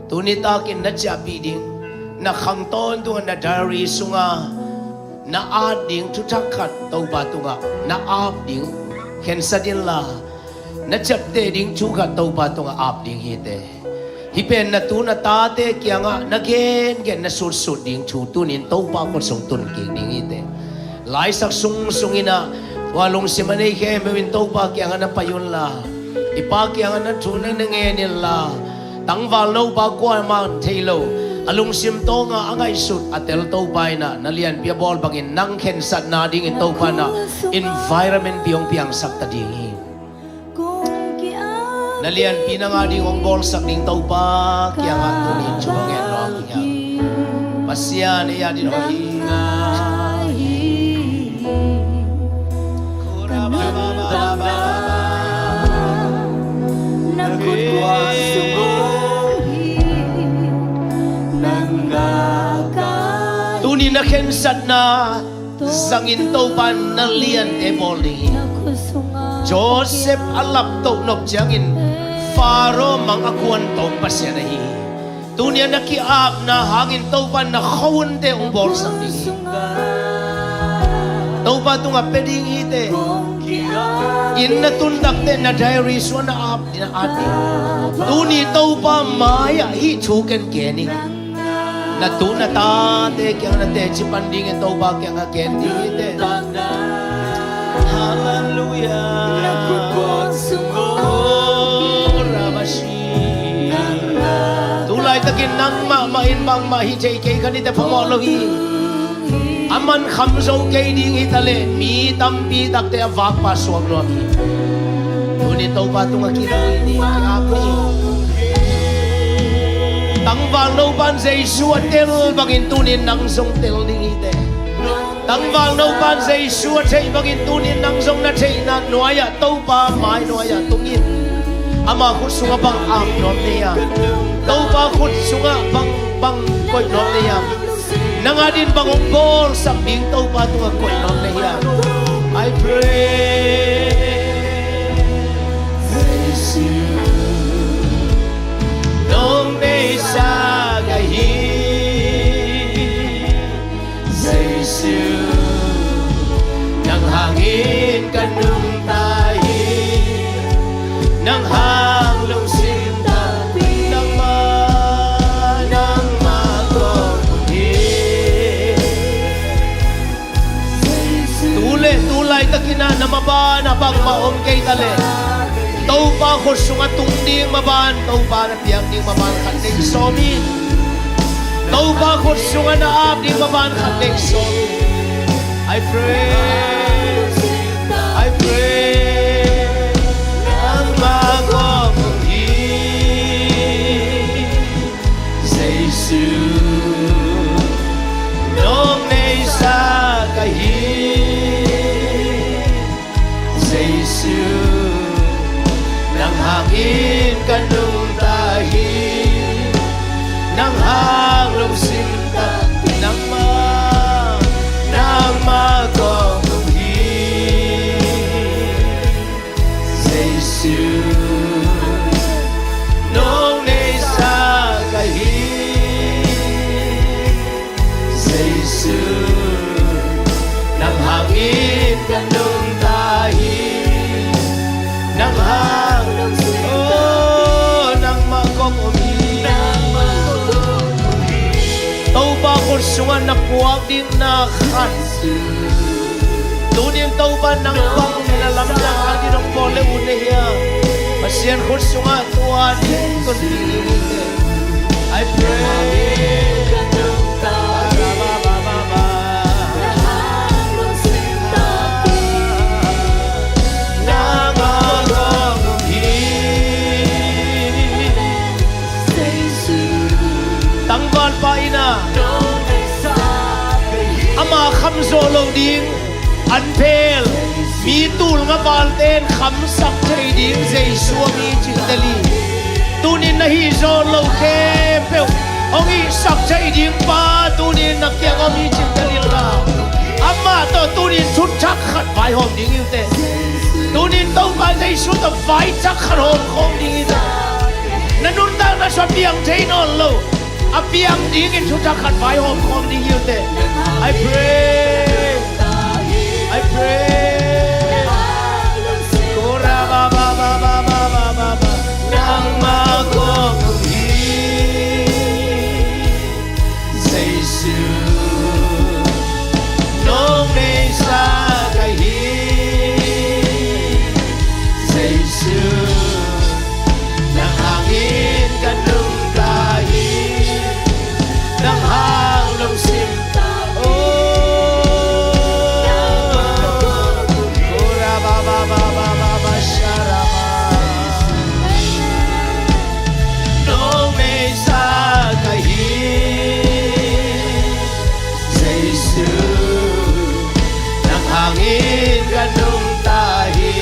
Tuni takin na ciahpih ding, na khang tawntungah na diary sungah na at ding thuthak khat Topa tungah na ap ding khensat inla, na ciapteh ding thu khat Topa tungah ap ding hi teh. Hih pen na tu na tate kiangah na gengen na sutsut ding thu tunin Topa khut sung tun kik ding hi teh. Laisak sung sungin ah tua lungsim a nei khempeuh in Topa kiangah na pai unla, i Pa kiangah na thu na na ngen inla, tangval nopa kuamah thei lo, a lungsim tawngah a ngaihsut a tel Topa in ah na lianpi a bawl bangin nang khensatna dingin Topa in ah environment pi hong piangsak ta ding hi. Na lianpi na ngah ding hong bawlsak ding Topa kiangah tuni in thu ngen nuam hi hang. Pasian ei adingin hoih hi. Tuni na khensatna zangin Topa in na liante bawl ding hi. Joseph a laptoh nop ciangin Pharaoh mang a kuan tawm Pasian ahi hi. Tuni a na ki-apna hangin Topa in na khuahunte hong bawlsak ding hi. Topa tungah pia ding hi teh. Inn na tun takteh na diary sungah na ap ding, na at ding. Tuni Topa mai-ah hih thu ken gen ing. Na tu na tate kiang na teci pan dingin Topa kiangah gen ding hi teh. Halleluiah. Oh, Rabashi. Tu laitakin nangmah mah in bangmah hi thei kei kha ni teh phamawh lo hi. A man kham zo kei ding hi taleh mi tampi takte a vakpa suak nuam hi. Tuni Topa tungah kilui ni, ki-ap ni. Tangval no pan Jesu a tel bangin tunin nang zong tel ding hi teh. Tangval no pan Jesu a theih bangin tunin nang zong na theihna nuai-ah Topa mai nuai-ah tungin ama khut sungah bang ap nuam na hiam? Topa khut sungah bang, bang koih nuam na hiam? Nang adin bang hong bawlsak ding Topa tungah koih nuam na hiam? I pray. Jesu, nong neihsa ka hi. Jesu, nang hangin ka nungta hi. Nang hang lungsim takpi, nangmah, nangmah kong um hi. Tu le tu laitakin ah na maban ah bangmah om kei taleh, Topa khut sungah tung ding maban, Topa na piak ding maban khat nei sawm in. Topa khut sungah na ap ding maban khat nei sawm in. I pray, I pray, nangmah kong um hi. Jesu, nong neihsa ka hi. Jesu, nang hangin ka nungta hi. Nang hang lungsim takpi, nangmah, nangmah kong um hi. Jesu, nong neihsa ka hi. Jesu, nang hangin ka nungta hi. Nang hang, oh, nangmah kong um hi. Topa khut sungah na puak ding na khat. Tunin Topa nang bang na lamdang adin hong bawl le ut na hiam? Pasian khut sungah tua ding tun ding in teh. I pray. Nangmah kong um hi. Tangvalpa in ah ama khamzawh loh ding an phel, mi tul nga valte in khamsak thei ding Jesu a mi cih tel hi. Tunin na hih zawn loh khempeuh hong hihsak thei ding pa tunin na kiang om hi cih tel inla, amah tawh tunin thuthak khat vaihawm ding hi uh teh. Tunin Topa Jesu tawh vaithak khat hawm khawm ding hi teh. Na nuntakna sung a piang thei nawn lo, a piang dingin thuthak khat vaihawm khawm ding hi uh teh. I pray, I pray. Kora ba ba ba. Nangmah kong um hi. Jesu, nong neihsa ka hi. Jesu, nang hangin ka nungta hi. Nang hang lungsim takpi, oh, oh, ra ba ba ba ba ba ba sha ra ba. Nong neihsa ka hi. Jesu, nang hangin ka nungta hi.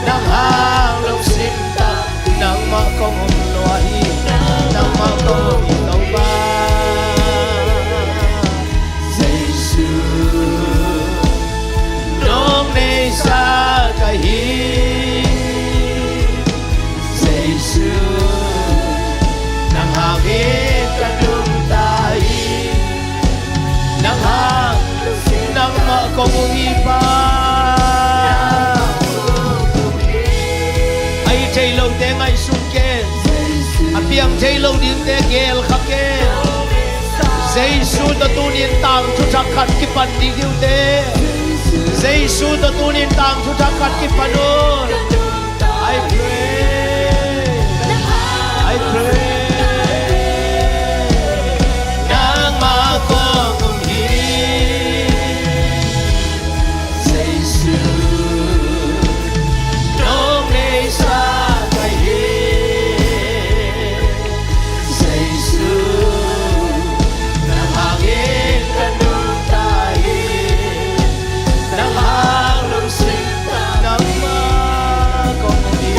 Nang hang lungsim takpi, nangmah kong um lua hi. Nangmah kong um hi Topa. Jesu, nong neihsa ka hi. Jesu, nang hangin ka nungta hi. Nang hang, nangmah kong um hi Pa. A hih thei lote ngaihsun ken. A piang thei lo dingte gelkha ken. Jesu tawh tunin tangthu thak khat kipan ding hi uh teh. Jesu tawh tunin tangthu thak khat kipan un. I pray. I pray. Nangmah kong um hi. Jesu, nong neihsa ka hi. Jesu, nang hangin ka nungta hi. Nang hang lungsim, nangmah kong um hi.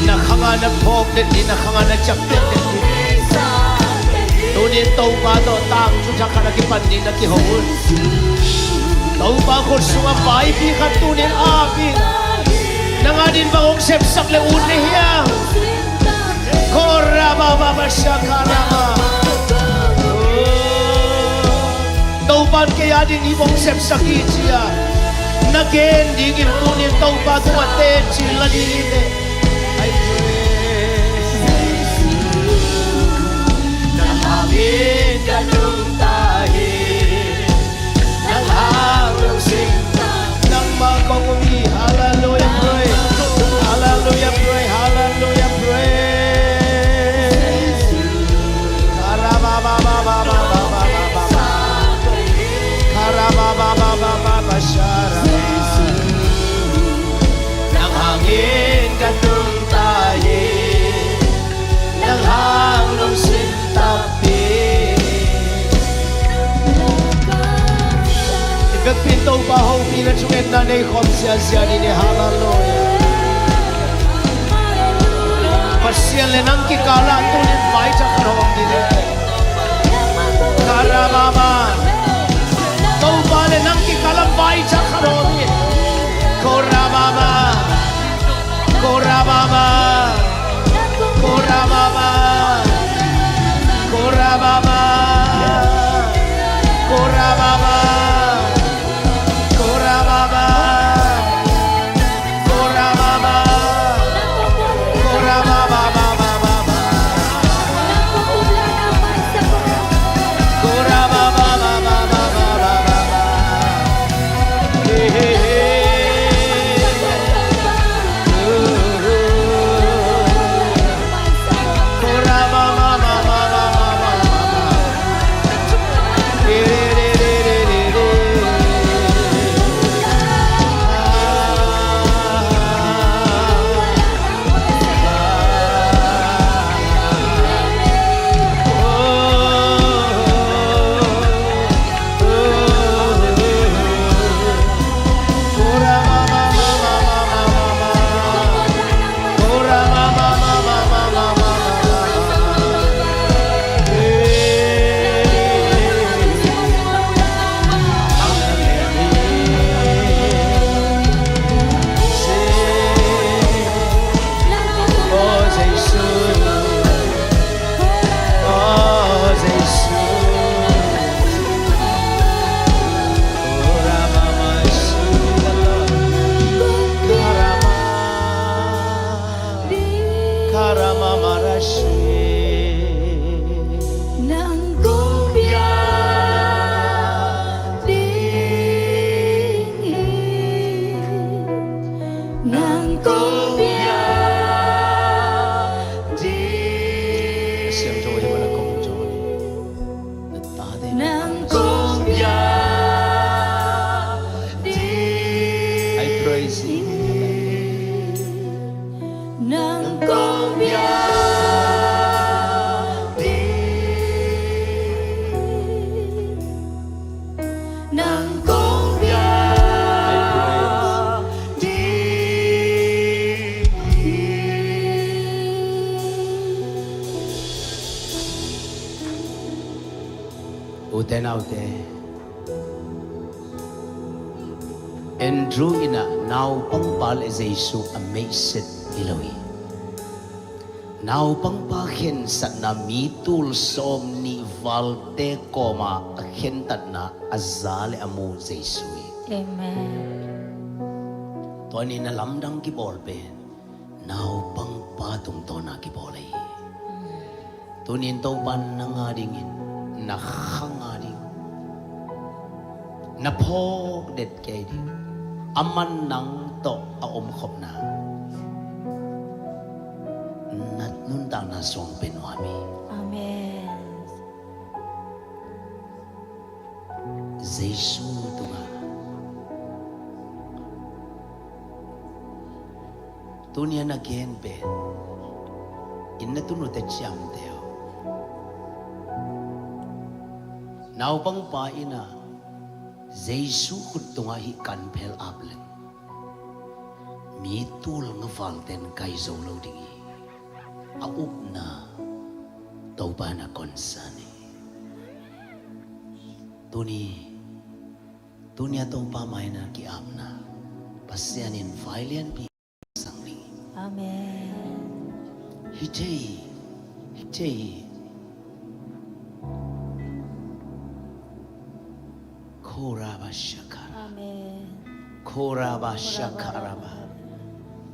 Na khang ah na phawk den hi, na khang ah na ciam den hi. Tunin Topa tawh tangthu thak khat a kipan ding na kiho un. Topa khut sungah vaipi khat tunin ap in. Nang adingin bang hong sepsak le ut na hiam? Korababa shakaraba. Topa'n kei adingin hih bang hong sepsak hi ci-a na gen dingin tunin Topa tungah teci la ding hi teh. Nang hangin ka nungta hi. Nang hang lungsim, nangmah kong um hi. Hallelujah, praise. Hallelujah, praise. Hallelujah, praise. Karabababababababa. Karababababababa sharaba. Nang hangin ka nungta hi. Nang hang lungsim tampi. I biakinn Topa hopih na thungetna nei khawm ziazia ni ne. Hallelujah. Pasian le nang kikal ah tunin vaithak khat hawm ni ne. Karababa. Topa le nang kikal ah vaithak khat hawm ni. Korababa. Korababa. Korababa. Korababa. Korababa. Korababa. Korababa. Korababa. Korababa. Hey, hey, hey. Karama marashi. Nang kong biak ding hi. Nang kong biak ding. Siangtho hi, mana kong jaw ni. Nang kong biak ding. I praise you. Nang kong biak ding. Nang kong biak ding. Ute naute, Andrew in ah naupangpa le Jesu a meihset hi lo hi. Naupangpa khensatna mi tul sawmnih valte kawmah a khentatna a za le a mu Jesu hi. Amen. Tua ni na lamdang kibawl pen naupangpa Topa tungtawna kibawl ahi hi. Tunin Topa nang a dingin, na khang a ding, na phawk det kei ding, aman nang tawh a omkhopna, na nuntakna sungah pia nuam hi. Amen. Jesu tungah. Tuni a na gen pen, inn a tun uh teciamteh uh, naupangpa in ah Jesu khut tungah hih kanphel ap leng, mi tul nga valte'n kai zo lo ding hi. A upna Topa in a concern hi. Tuni, tuni a Topa mai-ah na ki-apna, Pasian in vai lianpi sang ding hi. Amen. Hi thei hi, hi thei hi. Koraba shakara. Amen. Koraba shakaraba.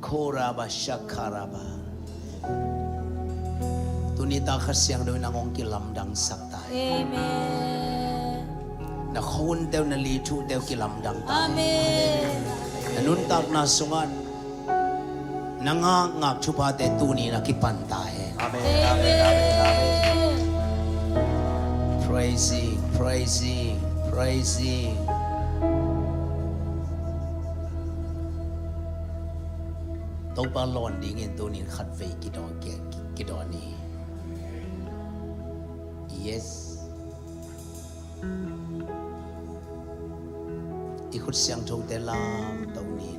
Koraba shakaraba. Tuni tak Kha Siangtho in nang hong kilamdangsak ta hi. Amen. Na khuaunte uh, na lituhte uh kilamdang ta hi. Amen. Na nuntakna sungah na ngakngak thuphate tuni na kipan ta hen. Amen, amen, amen, amen. Praising, praising, praising. Topa lawn dingin tunin khatvei kidawn, ki, kidawn ni. Yes. I khut siangthote lamto ni.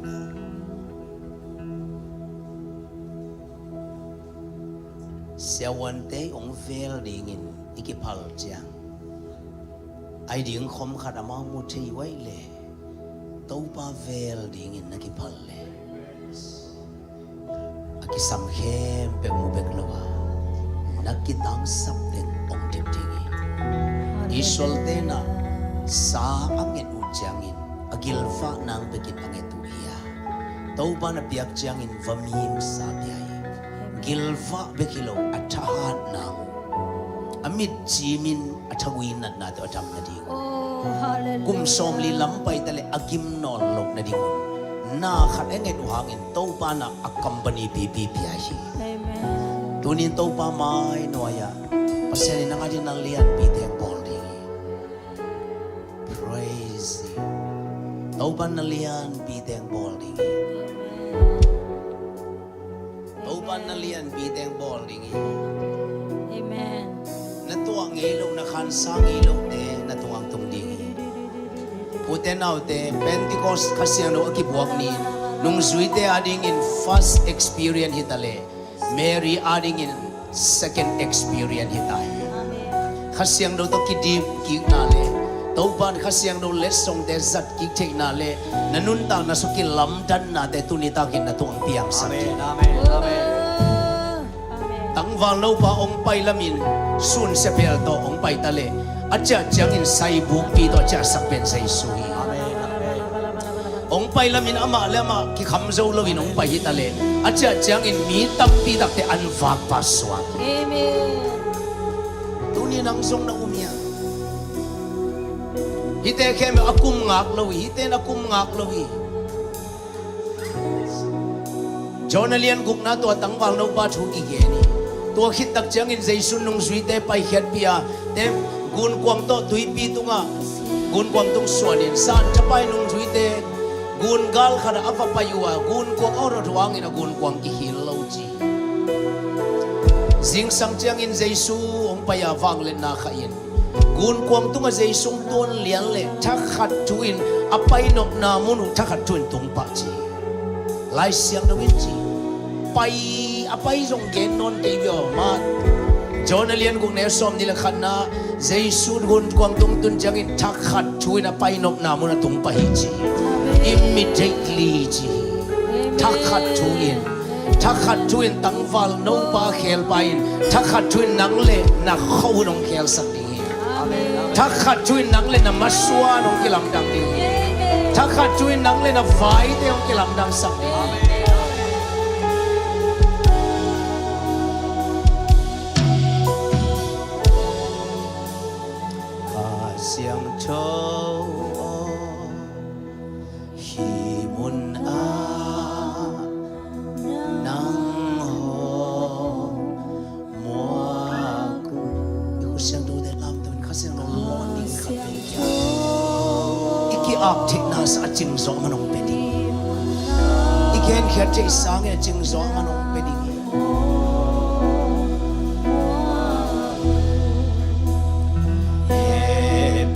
Siavuante hong vel dingin i kiphal ciang, a hi ding khom khat amau mu thei uh ahih leh Topa vel dingin na kiphal leh, a kisam khempeuh mu bek lo a, na kitangsap teng hong dip ding hi. Israel-te'n ah sa a nget uh ciangin a gilvah nang bekin a nget uh hi a, Topa na piak ciangin va mimsa pia hi. Gilvah bek hi lo, a thahat nang uh, a mitcim in a thagui natna tawh a dam nading uh. Oh, hallelujah. Kum sawmli lam pai ta leh a gim nawn loh nading uh, na khat a nget uh hangin Topa in ah a company pipi pia hi. Amen. Tunin Topa mai nuai-ah Pasian in nang a dingin na lianpi teng bawl ding hi. Praise Him. Topa in na lianpi teng bawl ding hi. Amen. Topa in na lianpi teng bawl ding hi. Amen. Na tuah ngei lo, na khansa ngei lote na tungah tung ding hi. Ute naute, Pentecost Kha Siangtho a kibuak ni-in nungzuite a dingin first experience hi ta leh, Mary a dingin second experience hi ta hi. Amen. Kha Siangtho tawh kidip kikna leh, Topa in Kha Siangtho letsongte zat kik theihna leh, na nuntakna sung kilamdannate tuni takin na tungah piangsak hi. Amen, amen, amen. Amen. Tangval nupa hong pai lamin sun siaphel tawh hong pai ta leh, a ciah ciangin saibukpi tawh a ciahsak pen Jesu hi. Amen, amen. Hong pai lamin amah le amah kikham zo loin hong pai hi ta leh, a ciah ciangin mi tampi takte an vakpa suak. Amen. Tuni nang zong na um hiam? Hihte khempeuh a kum ngak lo hi, hihte in a kum ngak lo hi. John a lian gukna tua tangval nupa thu kigen hi. Tua khit tak ciangin Jesu in nungzuite paikhiatpih a, te gunkuang tawh tuipi tungah gunkuang tung suanin, Satan thapai nungzuite gun gal khatah a va pai uh a, gunkuang a hawt uh hangin a gunkuang kihil lo ci. Zingsang ciangin Jesu hong pai a, vangliatna kha in, gunkuang tungah Jesu hong tuan lian leh thakhat thu-in a pai nopna mun uh thakhat thu-in tung pah ci. Lai Siangtho in ci. Pai, a pai zong gen nawn kei ve aw, mah. John a lian guk neu sawmnih le khatna, Jesu gunkuang tung tun ciangin thakhat thu-in a pai nopna mun a tung pah hi ci. Amen. Immediately ci. Amen. Thakhat thu-in, thakhat thu-in tangval nupa khelpa in, thakhat thu-in nang le na khuahun hong khelsak ding hi. Amen. Thakhat thu-in nang le na masuan hong kilamdang ding hi. Thakhat thu-in nang le na vaite hong kilamdangsak ding hi. Amen. Siangtho aw, hih munah nang hong muak uh. I khut siangthote lamto in Kha Siangtho lawng ding khat vei kia. I ki-ap theihna sangin a cing zawh man hong pia ding. I genkhiat theih sangin a cing zawh man hong pia ding.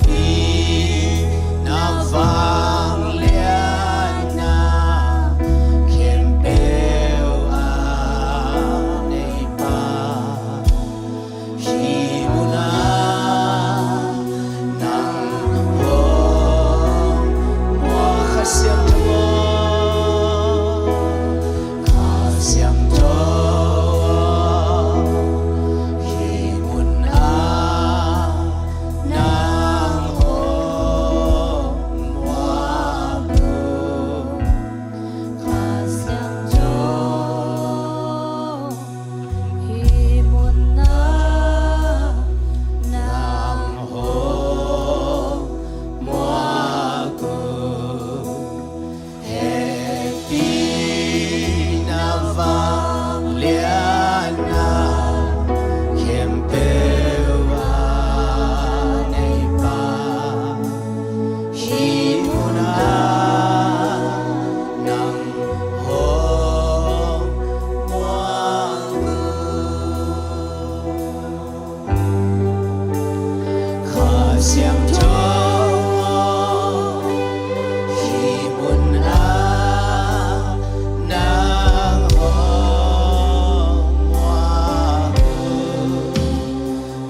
Hehpihna vangliatna khempeuh a neipa, hih munah nang hong muak. Kha Siangtho aw, Kha Siangtho aw, hih munah nang hong muak uh. Kha Siangtho, hih munah nang hong muak uh. Hehpihna vangliatna khempeuh a neipa, hih munah nang hong muak uh. Kha Siangtho aw, hih munah nang hong muak uh.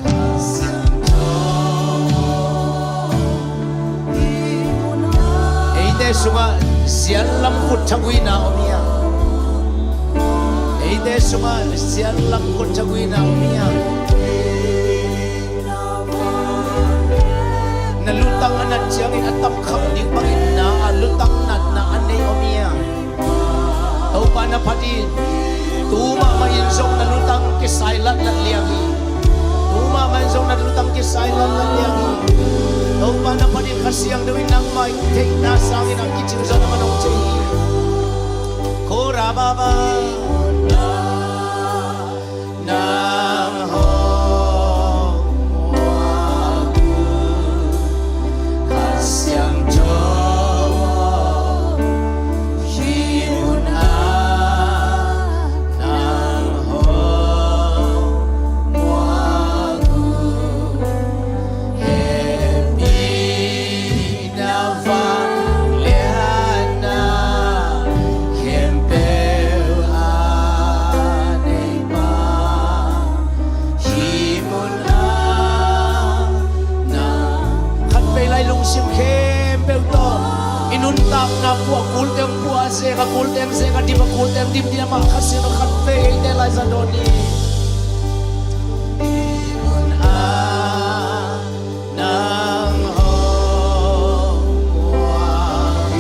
Kha Siangtho aw, hih munah. Eite sungah sianlam khut thaguina om hi a. Eite sungah sianlam khut thaguina om hi a. Na lutang a nat ciangin a tam kham ding bangin na a lutang natna a nei om hi a. Topa na phat in, tu mahmah in zong na lutang kisai latlat liang hi. Tu mahmah in zong na lutang kisai latlat liang hi. Topa na phat in Kha Siangtho in nangmah i theihna sangin a kicing zawh na man hong ci hi. Ko ra ba ba. Nang hong muak uh, Kha Siangtho aw, hih munah nang hong muak uh. Hehpihna vangliatna khempeuh a neipa, hih munah nang. Khatvei lai lungsim khempeuh tawh i nuntakna pua kulte hong pua a, zek a kulte hong zek a, dim a kulte hong dim diam a, Kha Siangtho khatvei eite lai zat dawn ni. Hih munah nang hong muak uh,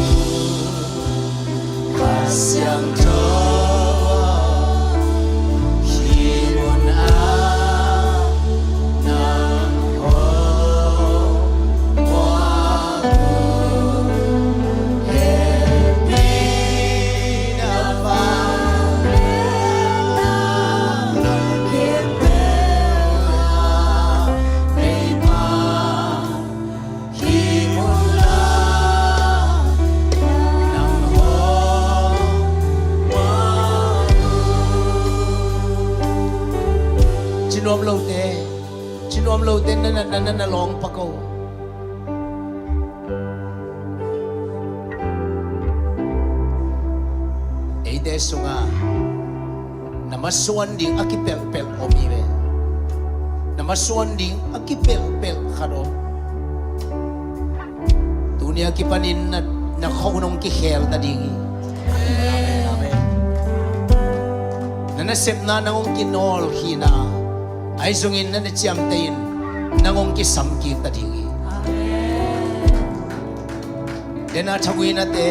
Kha Siangtho aw, hih munah nang hong muak uh. Hehpihna vangliatna khempeuh a neipa, hih munah nang hong muak uh. Ci nuam lote, ci nuam lote na na na na na lawng pak o. Eite sungah na masuan ding a kipelhpelh om hi ve. Na masuan ding a kipelhpelh khat om. Tuni a kipanin na, na khua nong kikhel ta ding hi. Na nasepna nang hong kinawl khin a, ahi zongin na na ciamteh in nang hong kisam kik ta ding hi. Dena thaguinate,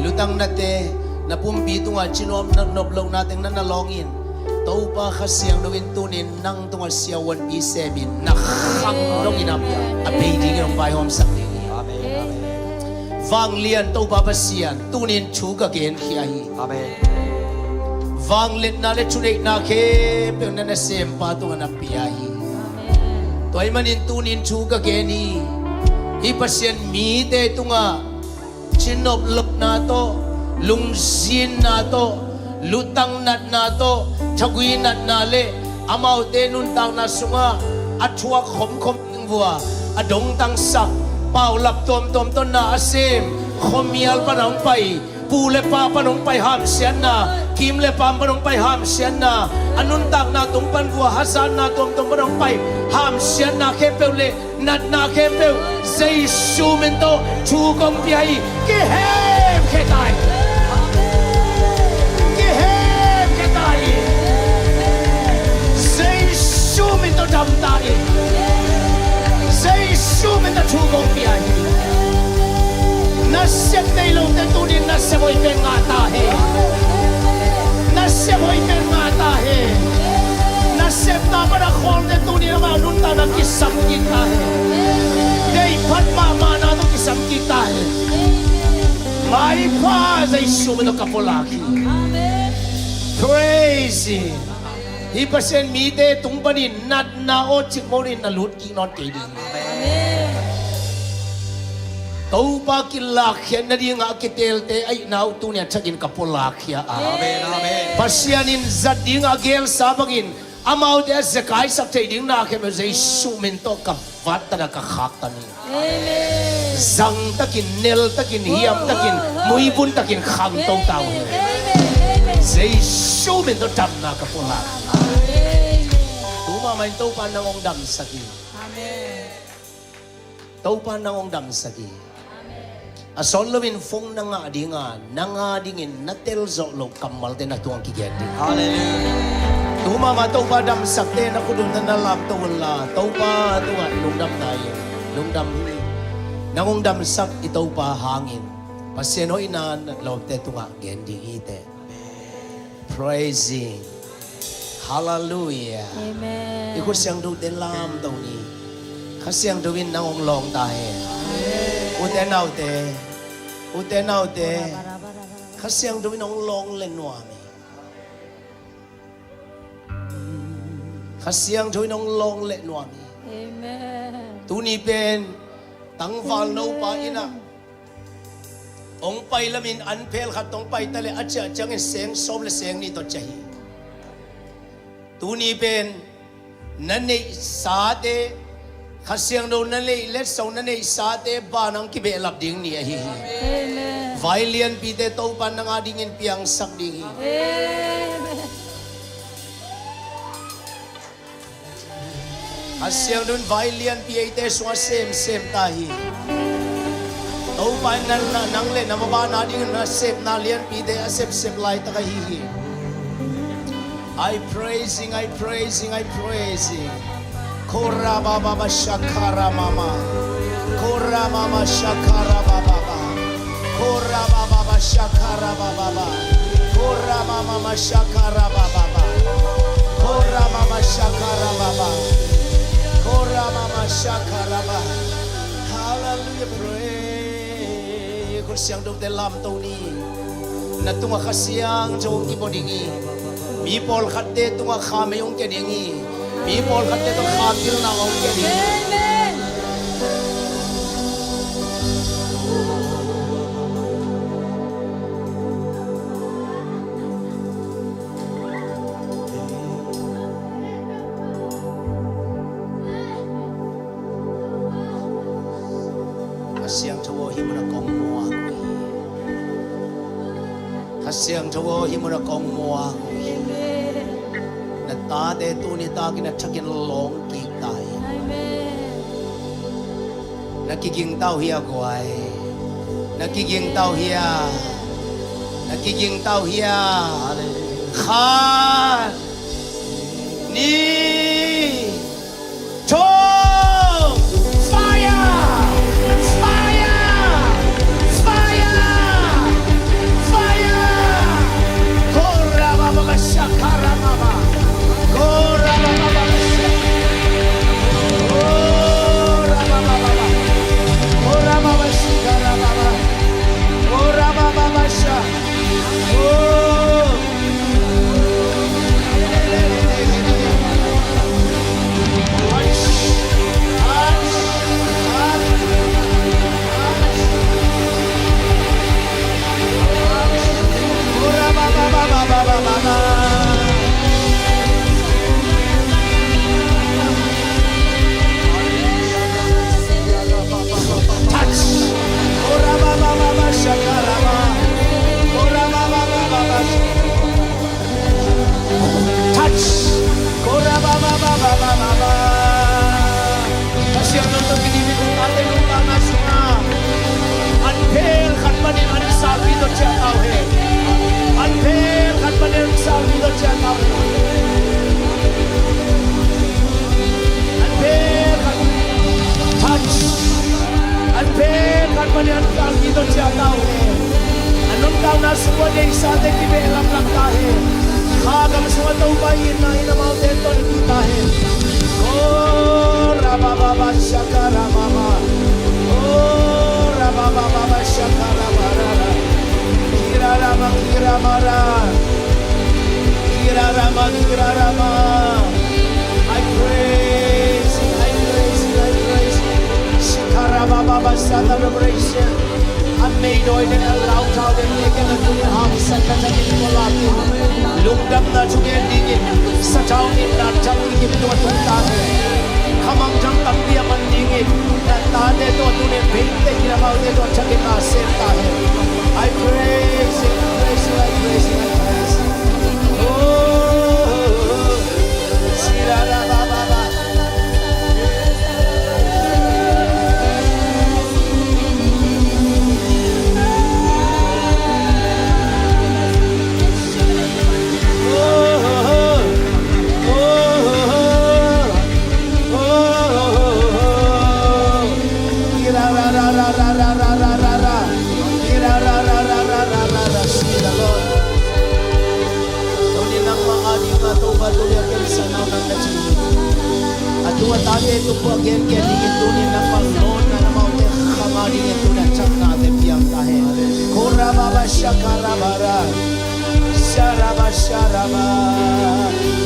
lutangnate, na pumpi tungah ci nuam na nop lohna teng na na lawng in, Topa Kha Siangtho in tunin nang tungah siavuanpi semin na khang dongin a bei dingin hong vaihawmsak ding hi. Amen. Amen. Vanglian Topa Pasian, tunin thu ka genkhia hi. Amen. Vangliatna le thuneihna khempeuh na nasempa tungah na pia hi. Amen. Tua ahih manin tunin thu ka gen hi. Hih Pasian mite tungah cihnop lohna tawh, lungzinna tawh, lutang natna tawh, thagui natna le amaute nuntakna sungah a thuak khomkhom ding vua a dongtangsak, paulap tuamtuam tawh na a sem, khuamial pan a hong pai, pu le pa pan a hong pai hamsiatna, kim le pam pan a hong pai hamsiatna, a nuntakna tung pan vua hazatna tuamtuam pan a hong pai hamsiatna khempeuh le natna khempeuh Jesu min tawh thu kong pia hi. Kihemkhia ta hi. Kihemkhia ta hi. Jesu min tawh dam ta hi. Jesu min tawh thu kong pia hi. Nasep nei lote tunin nasep hoih pen ngah ta hen. Nasep hoih pen ngah ta hen. Nasepna pan a khawlte tunin amau nuntakna kisam kik ta hen. Deih phat mahmahna tawh kisam kik ta hen. Maipha Jesu min tawh ka pulak hi. Praise Him. Hih Pasian mite tung panin natna aw cikmawh in na lut kik nawn kei ding. Topa kilakkhiat nadingah a kiteelte a hihna uh tuni a thakin ka pulakkhia a. Amen, amen. Pasian in zat dingah a geelsa bangin amaute a zekaisak theih ding na khempeuh Jesu min tawh ka vattan a ka khaktan hi. Amen. Zangtakin, neltakin, hiamtakin, muivuntakin khangto ta uh hi. Amen, amen. Jesu min tawh damna ka pulak. Amen. Tu mahmah in Topa nang hong damsak hi. Amen. Topa nang hong damsak hi. A sawt loin phone na ngah dinga, nang a dingin na telzawh loh kammalte na tungah kigen ding. Hallelujah. Tu mahmah Topa damsakte na khut uh na lamto unla, Topa tungah i lungdamna hi. Lungdam hi. Nang hong damsak i Topa hangin Pasian hoihna na lawmte tungah gen ding hi teh. Praise Him. Hallelujah. Amen. I khut siangthote lamto ni. Kha Siangtho in nang hong lawng ta hen. Amen. Ute naute, ute naute, Kha Siangtho in hong lawng le nuam hi. Kha Siangtho in hong lawng le nuam hi. Amen. Tuni pen tangval nopa in a hong pai lamin an phel khat tawh hong pai ta leh a ciah ciangin seng sawm le seng nih tawh ciah hi. Tuni pen na neihsate, Kha Siangtho na neih, letsong na neihsate banah hong kibehlap ding ni ahi hi. Amen. Vai lianpite Topa nang a dingin piangsak ding hi. Amen. Kha Siangtho in vai lianpi eite sungah semsem ta hi. Topa in nang, nang le na mabana dingin nasepna lianpite a sepsep laitak ahi hi. I praising, I praising, I praising. Kora baba ba shakara mama. Kora mama shakara baba ba. Kora baba ba shakara baba ba. Kora mama ma shakara baba ba. Kora mama shakara baba. Kora mama shakara ba. Hallelujah, praise. Khut siangthote lamto ni. Na tungah Kha Siangtho hong kibua ding hi. Mi pawlkhatte tungah khamei hong kia ding hi. Mi pawlkhatte tungah kha pilna hong kia ding hi. Amen. Kha Siangtho aw, hih munah kong muang uh hi. Kha Siangtho aw, hih munah kong muang uh hi. Na tate tuni takin a thakin lawng kik ta hi. Amen. Na kiging ta uh hia guai? Na kiging ta uh hia? Na kiging ta uh hia? Khat, nih, thum. Fire! Fire! Fire! Fire! Kora baba ba shakara baba. Pasian a nuntakna sungah deihsate kibehlap lak ta hen. Kha gam sungah Topa itna in amaute tawh na kipia ta hen. Oh, rabababa, shakarababa. Oh, rabababa, shakarabara. Kirarama, kiramara. Kirarama, kirarama. I praise you, I praise you, I praise you. Shikarababa, celebration. A meidawite, a lauthawte, nek in a tuni hangsan na thakin pulak in. Lungdamna thugen dingin sathau nitna thakin tua tung ta hen. Khamangthang tampi a man dingin na tate tawh tuni beite in amaute tawh thakin a sem ta hen. I praise you, I praise you, I praise you, I praise you. Oh, sira ra ba ba ba. Tuni nangmah adingin Topa tuni a gensa nau nang na ci. A tung a tate tung a gen gen dingin tuni nangmah lawpna na amaute kham adingin tuni a thaknate piang ta hen. Korababa shakarabara. Sharaba sharaba.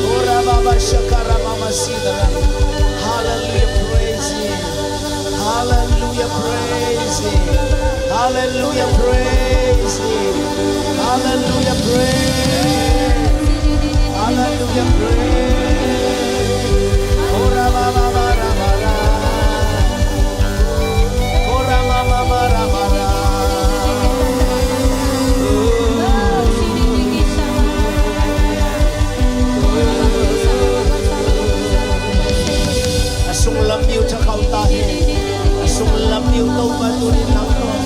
Korababa shakarama masidara. Hallelujah, praise Him. Hallelujah, praise Him. Hallelujah, praise Him. Hallelujah, praise. Hallelujah, praise. Ora ba ba ba ra ba ra. Ora ma ma ma ra ba ra. A sunglam mi uh thakhauh ta hen. A sunglam mi uh Topa tuni nang tawh.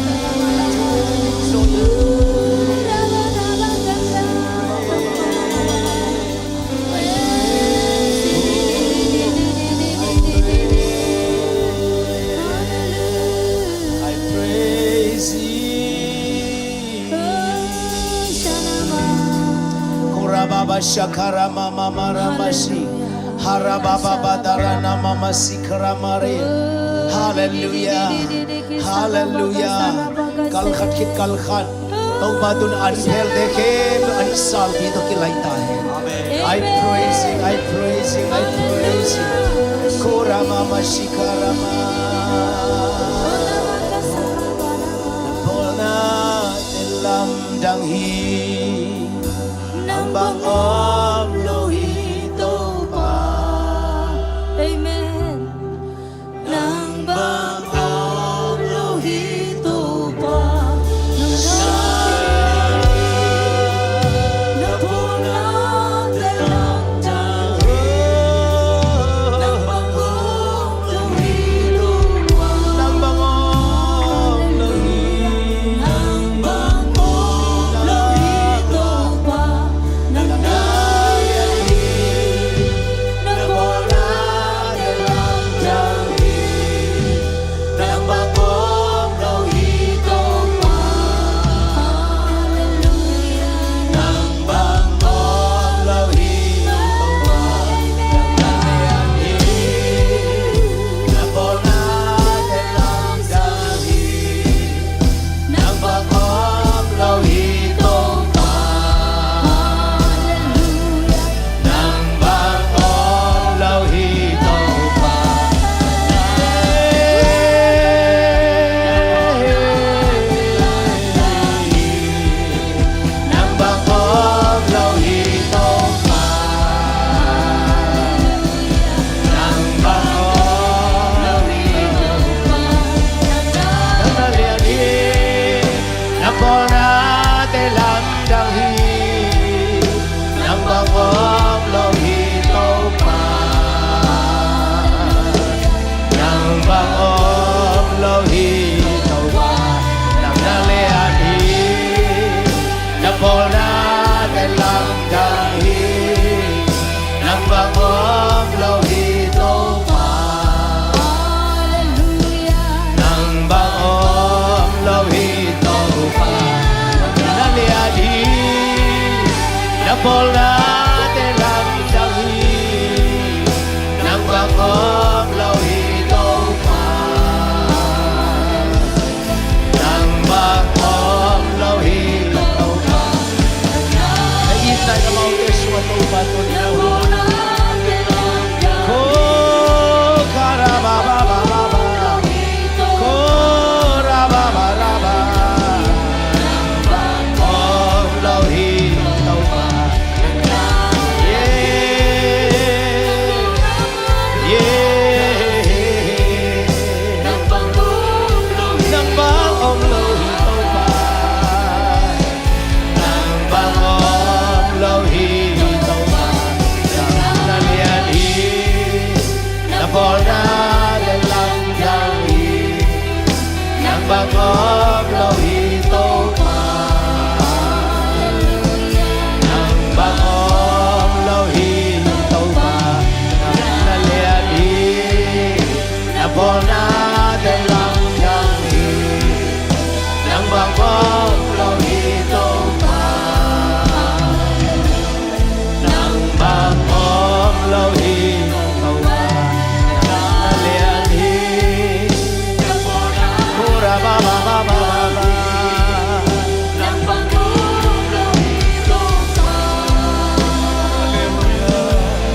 I praise Him. Kurababa shakara mama maramashi. Harababa badarana mama sikramari. Hallelujah. Hallelujah. Kalkhat khit kalkhat. Topa tun an phelte khempeuh an salpi tawh kilai ta hen. I praise Him, I praise Him, I praise Him. Korama mashikarama. Na pawlna te lamdang hi. Nang bang om lo hi Topa. Amen. Nang bang om lo hi Topa. Nang bang om lo hi Topa. Na pawlna te lamdang hi. Nang bang om lo hi Topa. Bawlnate lamdang hi, nang bang om lo hi Topa. Nang bang om lo hi Topa. Na itna in amaute sungah Topa tawh na bawlnate lamdang hi. Ko ka ra ba ba ba ba ba. Ko ra ba ba ra ba. Om lo hi Topa. Yeah. Yeah. Nang bang om lo hi Topa. Nang bang om lo hi Topa. Nang na lian hi. Na bawlnate lamdang hi. Nang bang om lo hi Topa. Nang bang om lo hi Topa. Nang na lian hi. Na bawlnate lamdang hi. Nang bang om lo hi Topa. Nang bang om lo hi Topa. Nang na lian hi. Ko ra ba ba ba ba ba ba. Nang bang om lo hi Topa. Halleluia.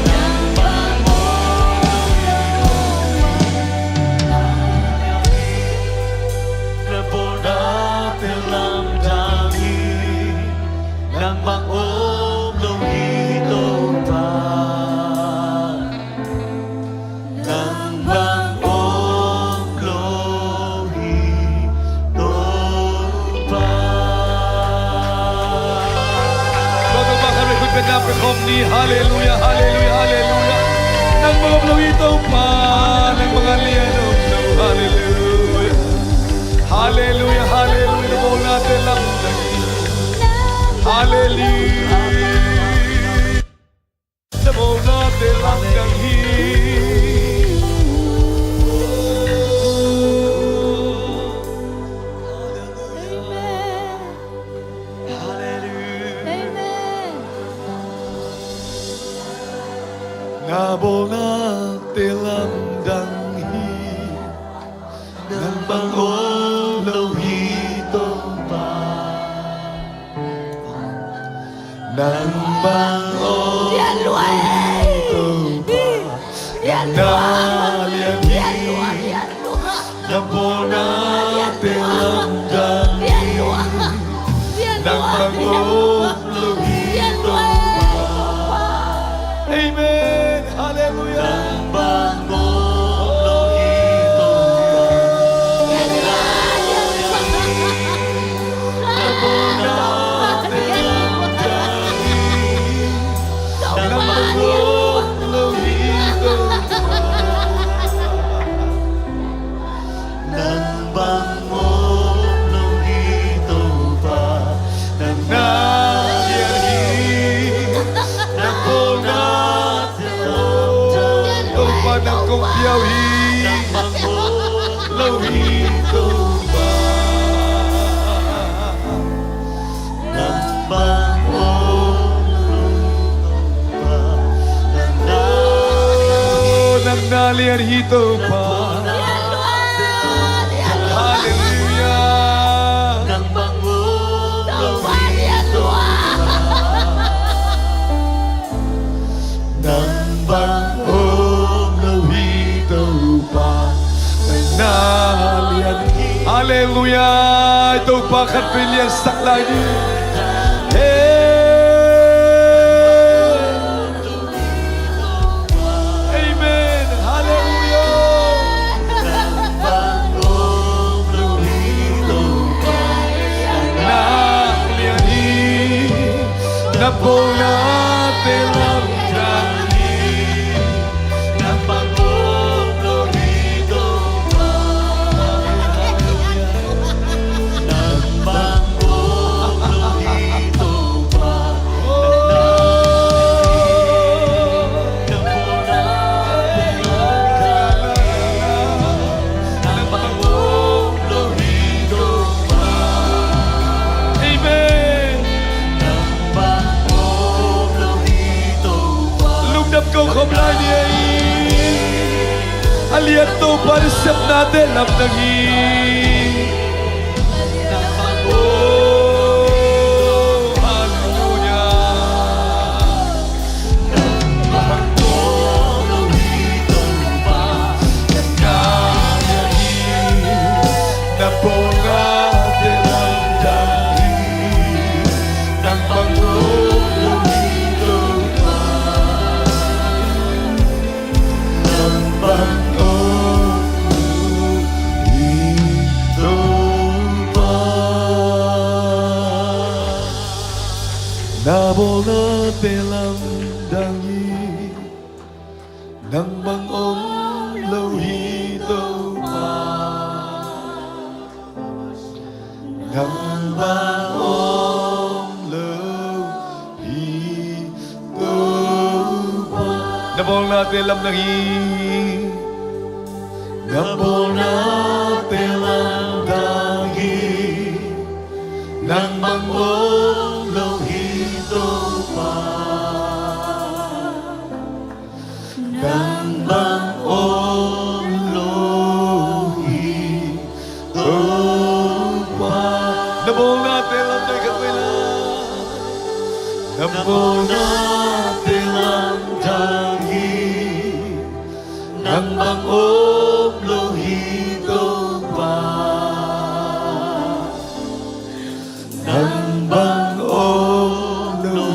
Nang bang om lo hi Topa. Na bawlnate lamdang hi. Nang bang om lo hi Topa. Nang bang om lo hi Topa. Tua Topa khat vei khut beng na pia khawm ni. Halleluia, halleluia, halleluia. Nang bang om lo hi Topa. Nang bang a lian om lo. Halleluia. Halleluia, halleluia. Na bawlnate lamdang hi. Halleluia. Na bawlnate lamdang hi. Amen. Halleluia. Amen. Na bawlnate lamdang hi. Nang bang om lo hi Topa. Nang bang om lo hi Topa. Nang na lian hi. Na bawlnate lamdang hi. Nang bang om lo hi Topa. Amen. Halleluia. Nang bang om lo hi Topa. Na bawlnate lamdang hi. Nang bang om lo hi Topa. Nang bang om lo hi Topa. Nang na lian hi. Nang bawlnate lamdang hi. Topa nang kong piau hi. Nang bang om lo hi Topa. Nang bang om lo hi Topa. Nang na lian hi. Nang na lian hi Topa. Halleluia. Nang bang om lo hi Topa. Nang bang om lo hi Topa. Nang na lian hi. Halleluia. Topa khat vei liansak lai ni. Hey. Amen. Halleluia. Nang lian hi. Na bawlnate lamdang hi. Nang bang om lo hi Topa. Nang bang om lo Pansepnate lamdang hi. Oh, halleluiah. Na bawlnate lamdang hi. Nang bang om lo hi Topa. Nang bang om lo hi Topa. Na bawlnate lamdang hi. Nang bang om lo hi Topa. Nang bang om lo hi Topa. Na bawlnate lamdang hi. Na bawlnate lamdang hi. Nang bang om lo hi Topa. Nang bang om lo hi Topa. Na bawlnate lamdang hi khat vei la. Na bawlnate lamdang hi. Nang bang om lo hi Topa. Nang bang om lo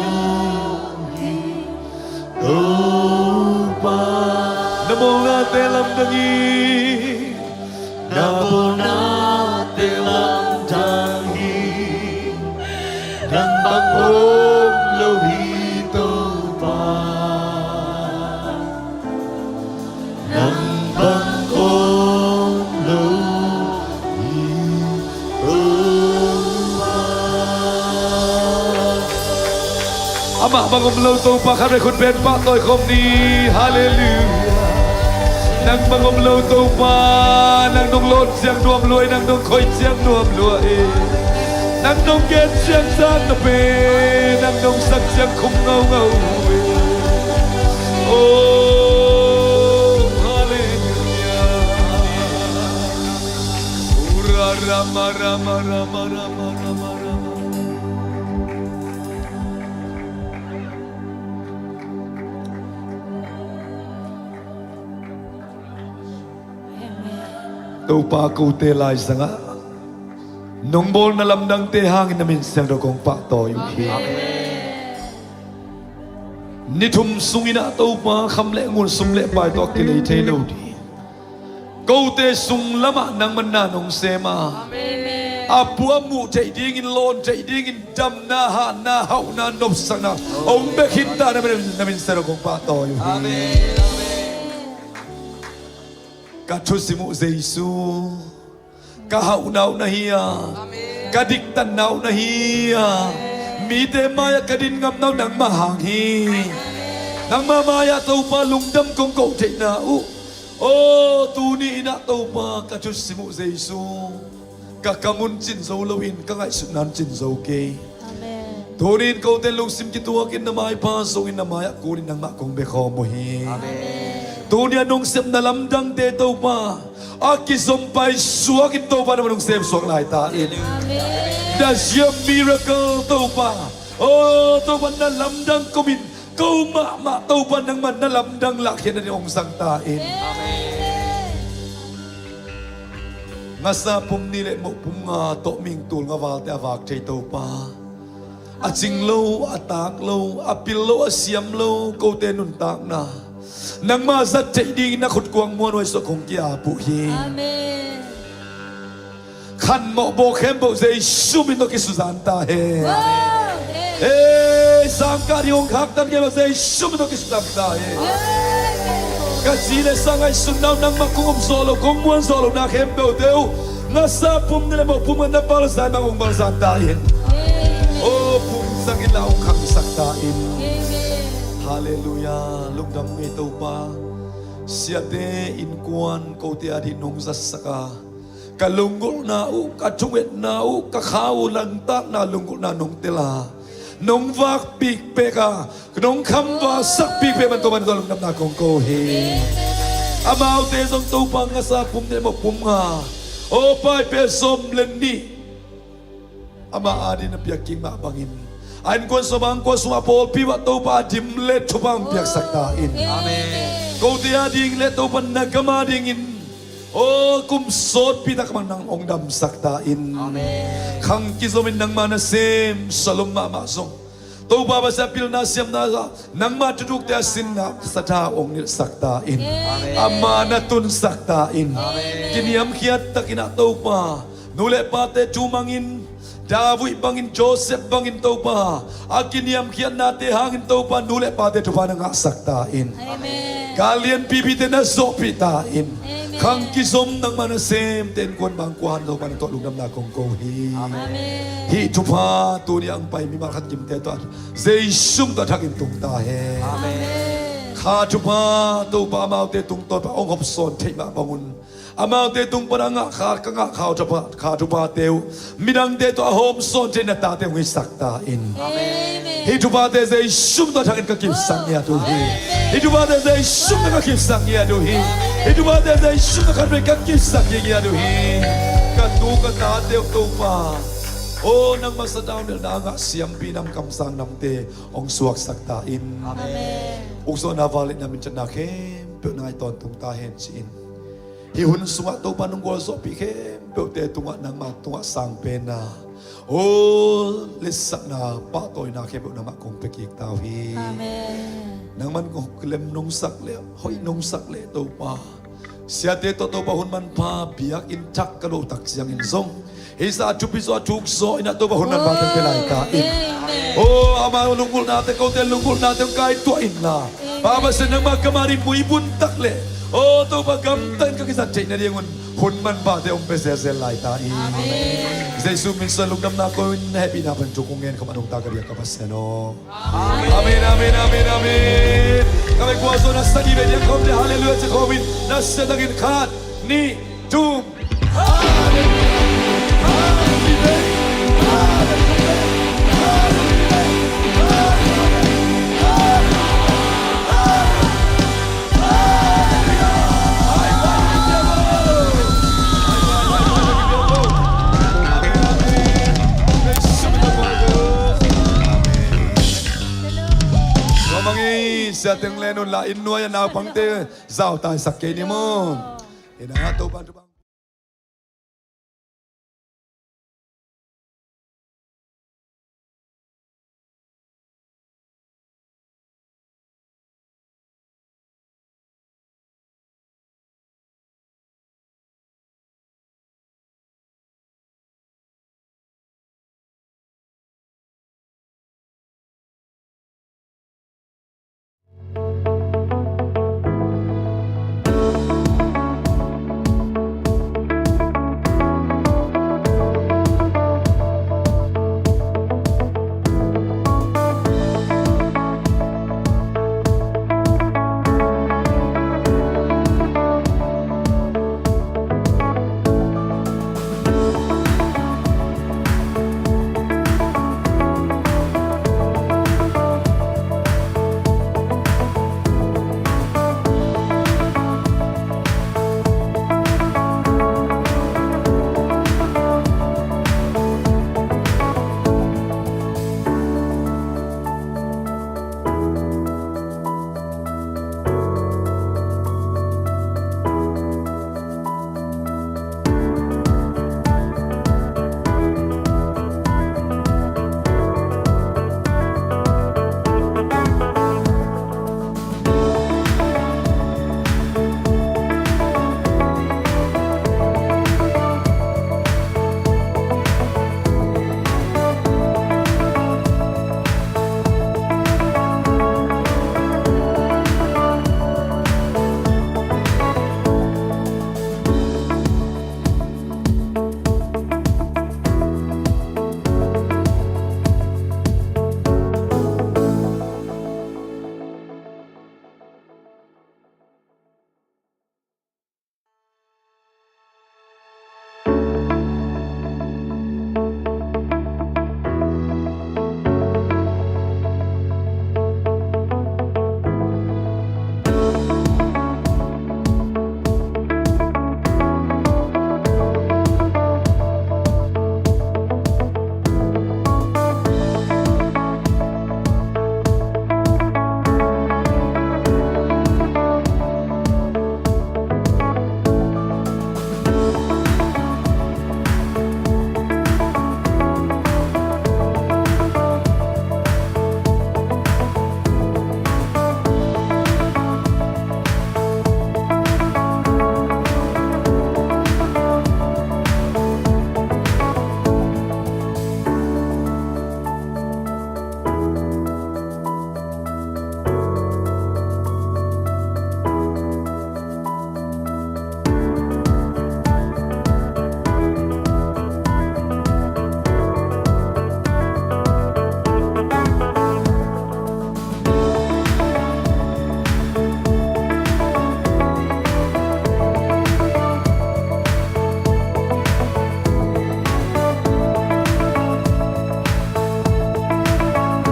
hi Topa. Na bawlnate lamdang hi. Na bawlnate lamdang hi. Nang bang om lo hi Topa. Nang bang om lo hi Topa. Amah bang om lo Topa khat vei khut beng pahtawi khawm ni. Halleluiah. Nang bang om lo Topa. Nang nong lawn ciang nuam lua hi. Nang nong khoi ciang nuam lua hi. Nang nong gen ciang sang na pe. Nang nong sak ciang khum ngaungau hi. Oh, halleluiah. Ura rama, rama, rama, rama, rama, rama. Topa, kote laizangah nong bawlna lamdangte hangin na min siangtho kong pahtawi uh hi. Ni thum sungin ah Topa, kham le ngun, sum le pai tawh kilei thei lo ding, kote sung lamah nangman na nong sem a, a pu a muh theih dingin, lawn theih dingin, damna, hatna, hauhna, nopsakna hong bia khin ta na min, na min siangtho kong pahtawi uh hi. Ka thusim uh Jesu, ka hauhna uh na hi a, ka diktanna uh na hi a, mite mai-ah ka din ngamna uh nangmah hang hi. Nangmah mai-ah Topa, lungdam kong koh theihna uh, aw, tuni in ah Topa, ka thusim uh Jesu, ka kam un cin zo loin ka ngaihsutna un cin zo kei. Amen. Tuni in kote lungsim kituakin na maipha zongin na mai-ah kunin nangmah kong bia khawm uh hi. Amen. Tuni a nong sepna lamdangte Topa, a kizom paisuakin Topa nangmah nong semsuak lai ta in. Amen. That's your miracle Topa. Oh Topa, na lamdang komin ko mahmah Topa nangmah na lamdang lahkhiatna ding hong zang ta in. Amen. Ngasa pum nih le moh pum nga tawh ming tul nga valte a vak thei Topa, a cing lo, a taak lo, a pil lo, a siam lo, kote nuntakna nangmah zat theih dingin na khutkuang muanhuai suak kong ki-ap uh hi. Amen. Khanmawh bawl khempeuh Jesu min tawh kisuzan ta hen. Amen. Ei, sangkah ding hong khaktan khempeuh Jesu min tawh kisuzan ta hen. Amen. Ka zi le sa ngaihsutna uh nangmah kong om zawh loh, kong muan zawh lohna khempeuhte uh ngasa pum nih le moh pum nga na balzan bang hong balzan ta in. Amen. Oh, pumsak in la hong khangsak ta in. Amen. Halleluiah. Lungdam ngei Topa. Siate innkuan kote adingin hong zatsak a, ka lunggulhna uh, ka thungetna uh, ka kha uh, langtakna lunggulhna nong tel a, nong vakpih pek a, nong khamvalsakpih pek man Topa na tungah lungdamna kong ko hi. Amaute zong Topa ngasa pum ne mawh pum nga, aw paipia sawm le nih ama adingin a piak kik mah bangin, a innkuan sungah, a innkuan sungah, a pawlpi uah Topa a dim le thupha hong piaksak ta in. Amen. Kote ading le Topa na gam adingin, aw kum sawtpi tak bang nang hong damsak ta in. Amen. Khang kizomin nangma nasem Salom mahmah zong Topa Pasian pilna siamna ah nangma thudukte a sinna sathau hong nilhsak ta in. Amen. Ama na tunsak ta in. Amen. Kiniamkhiat takin ah Topa, nu le pate thu mangin, David bangin, Joseph bangin Topa, a kiniamkhiatnate hangin Topa nu le pate thupha na ngahsak ta in. Amen. Gal lianpipite na zawhpih ta in. Amen. Khang kizom nangma nasemte innkuan bang kua han Topa na tuah lungdamna kong ko hi. Amen. Hih thupha tuni a hong pai mimal khat kimte tawh Jesu min tawh a thakin tung ta hen. Amen. Kha thupha Topa amaute tungtawn pan hong hopsawn theih mah bangun, amaute tung pan a ngah kha, ka ngah kha thupha, kha thuphate uh midangte tawh a hawmsawn theih na tate hong hisak ta in. Amen. Hih thuphate Jesu min tawh a thakin ka kipsak ngiat uh hi. Amen. Hih thuphate Jesu min tawh ka kipsak ngiat uh hi. Amen. Hih thuphate Jesu min tawh khatvei ka kipsak ngiat uh hi. Ka tu ka tate uh Topa, aw nangma sathau nilhna a ngah siampi nam kamsang namte hong suaksak ta in. Amen. Ukzawhna, vangliatna, minthanna khempeuh nang a tawntung ta hen ci-in, hih hun sungah Topa nong gualzawhpih khempeuhte tungah nangma tungah sang penna, aw letsakna, pahtawina khempeuh nangmah kong pia kik ta uh hi. Amen. Nangman kong kilem nong sak leh, hoih nong sak leh Topa, siate tawh Topa hun manpha biakinn thak ka loh tak ciangin zong hih zah a thupi zaw, a thuk zaw in ah Topa hun manpha teng pia lai ta in. Amen. Aw ama lunggulhnate, kote lunggulhnate hong kaituah inla, Amen. Pa Pasian nangma gam ading muibun tak leh, aw Topa gamtakin ka kizat theih nadingun hun manphate hong pia zelzel lai ta in. Amen. Jesu min suang lungdamna ko in, na hehpihna pan thu kong ngen khawm a nungta ka biak ka Pasian aw. Amen, amen, amen, amen. Ka vei kua zaw na sagih vei diak khawm le halleluiah ci khawm in, na sia takin khat, nih, thum. Tua bangin sia teng len unla, inn nuai a naupangte zautaisak kei ni maw. Ina Topa, Topa.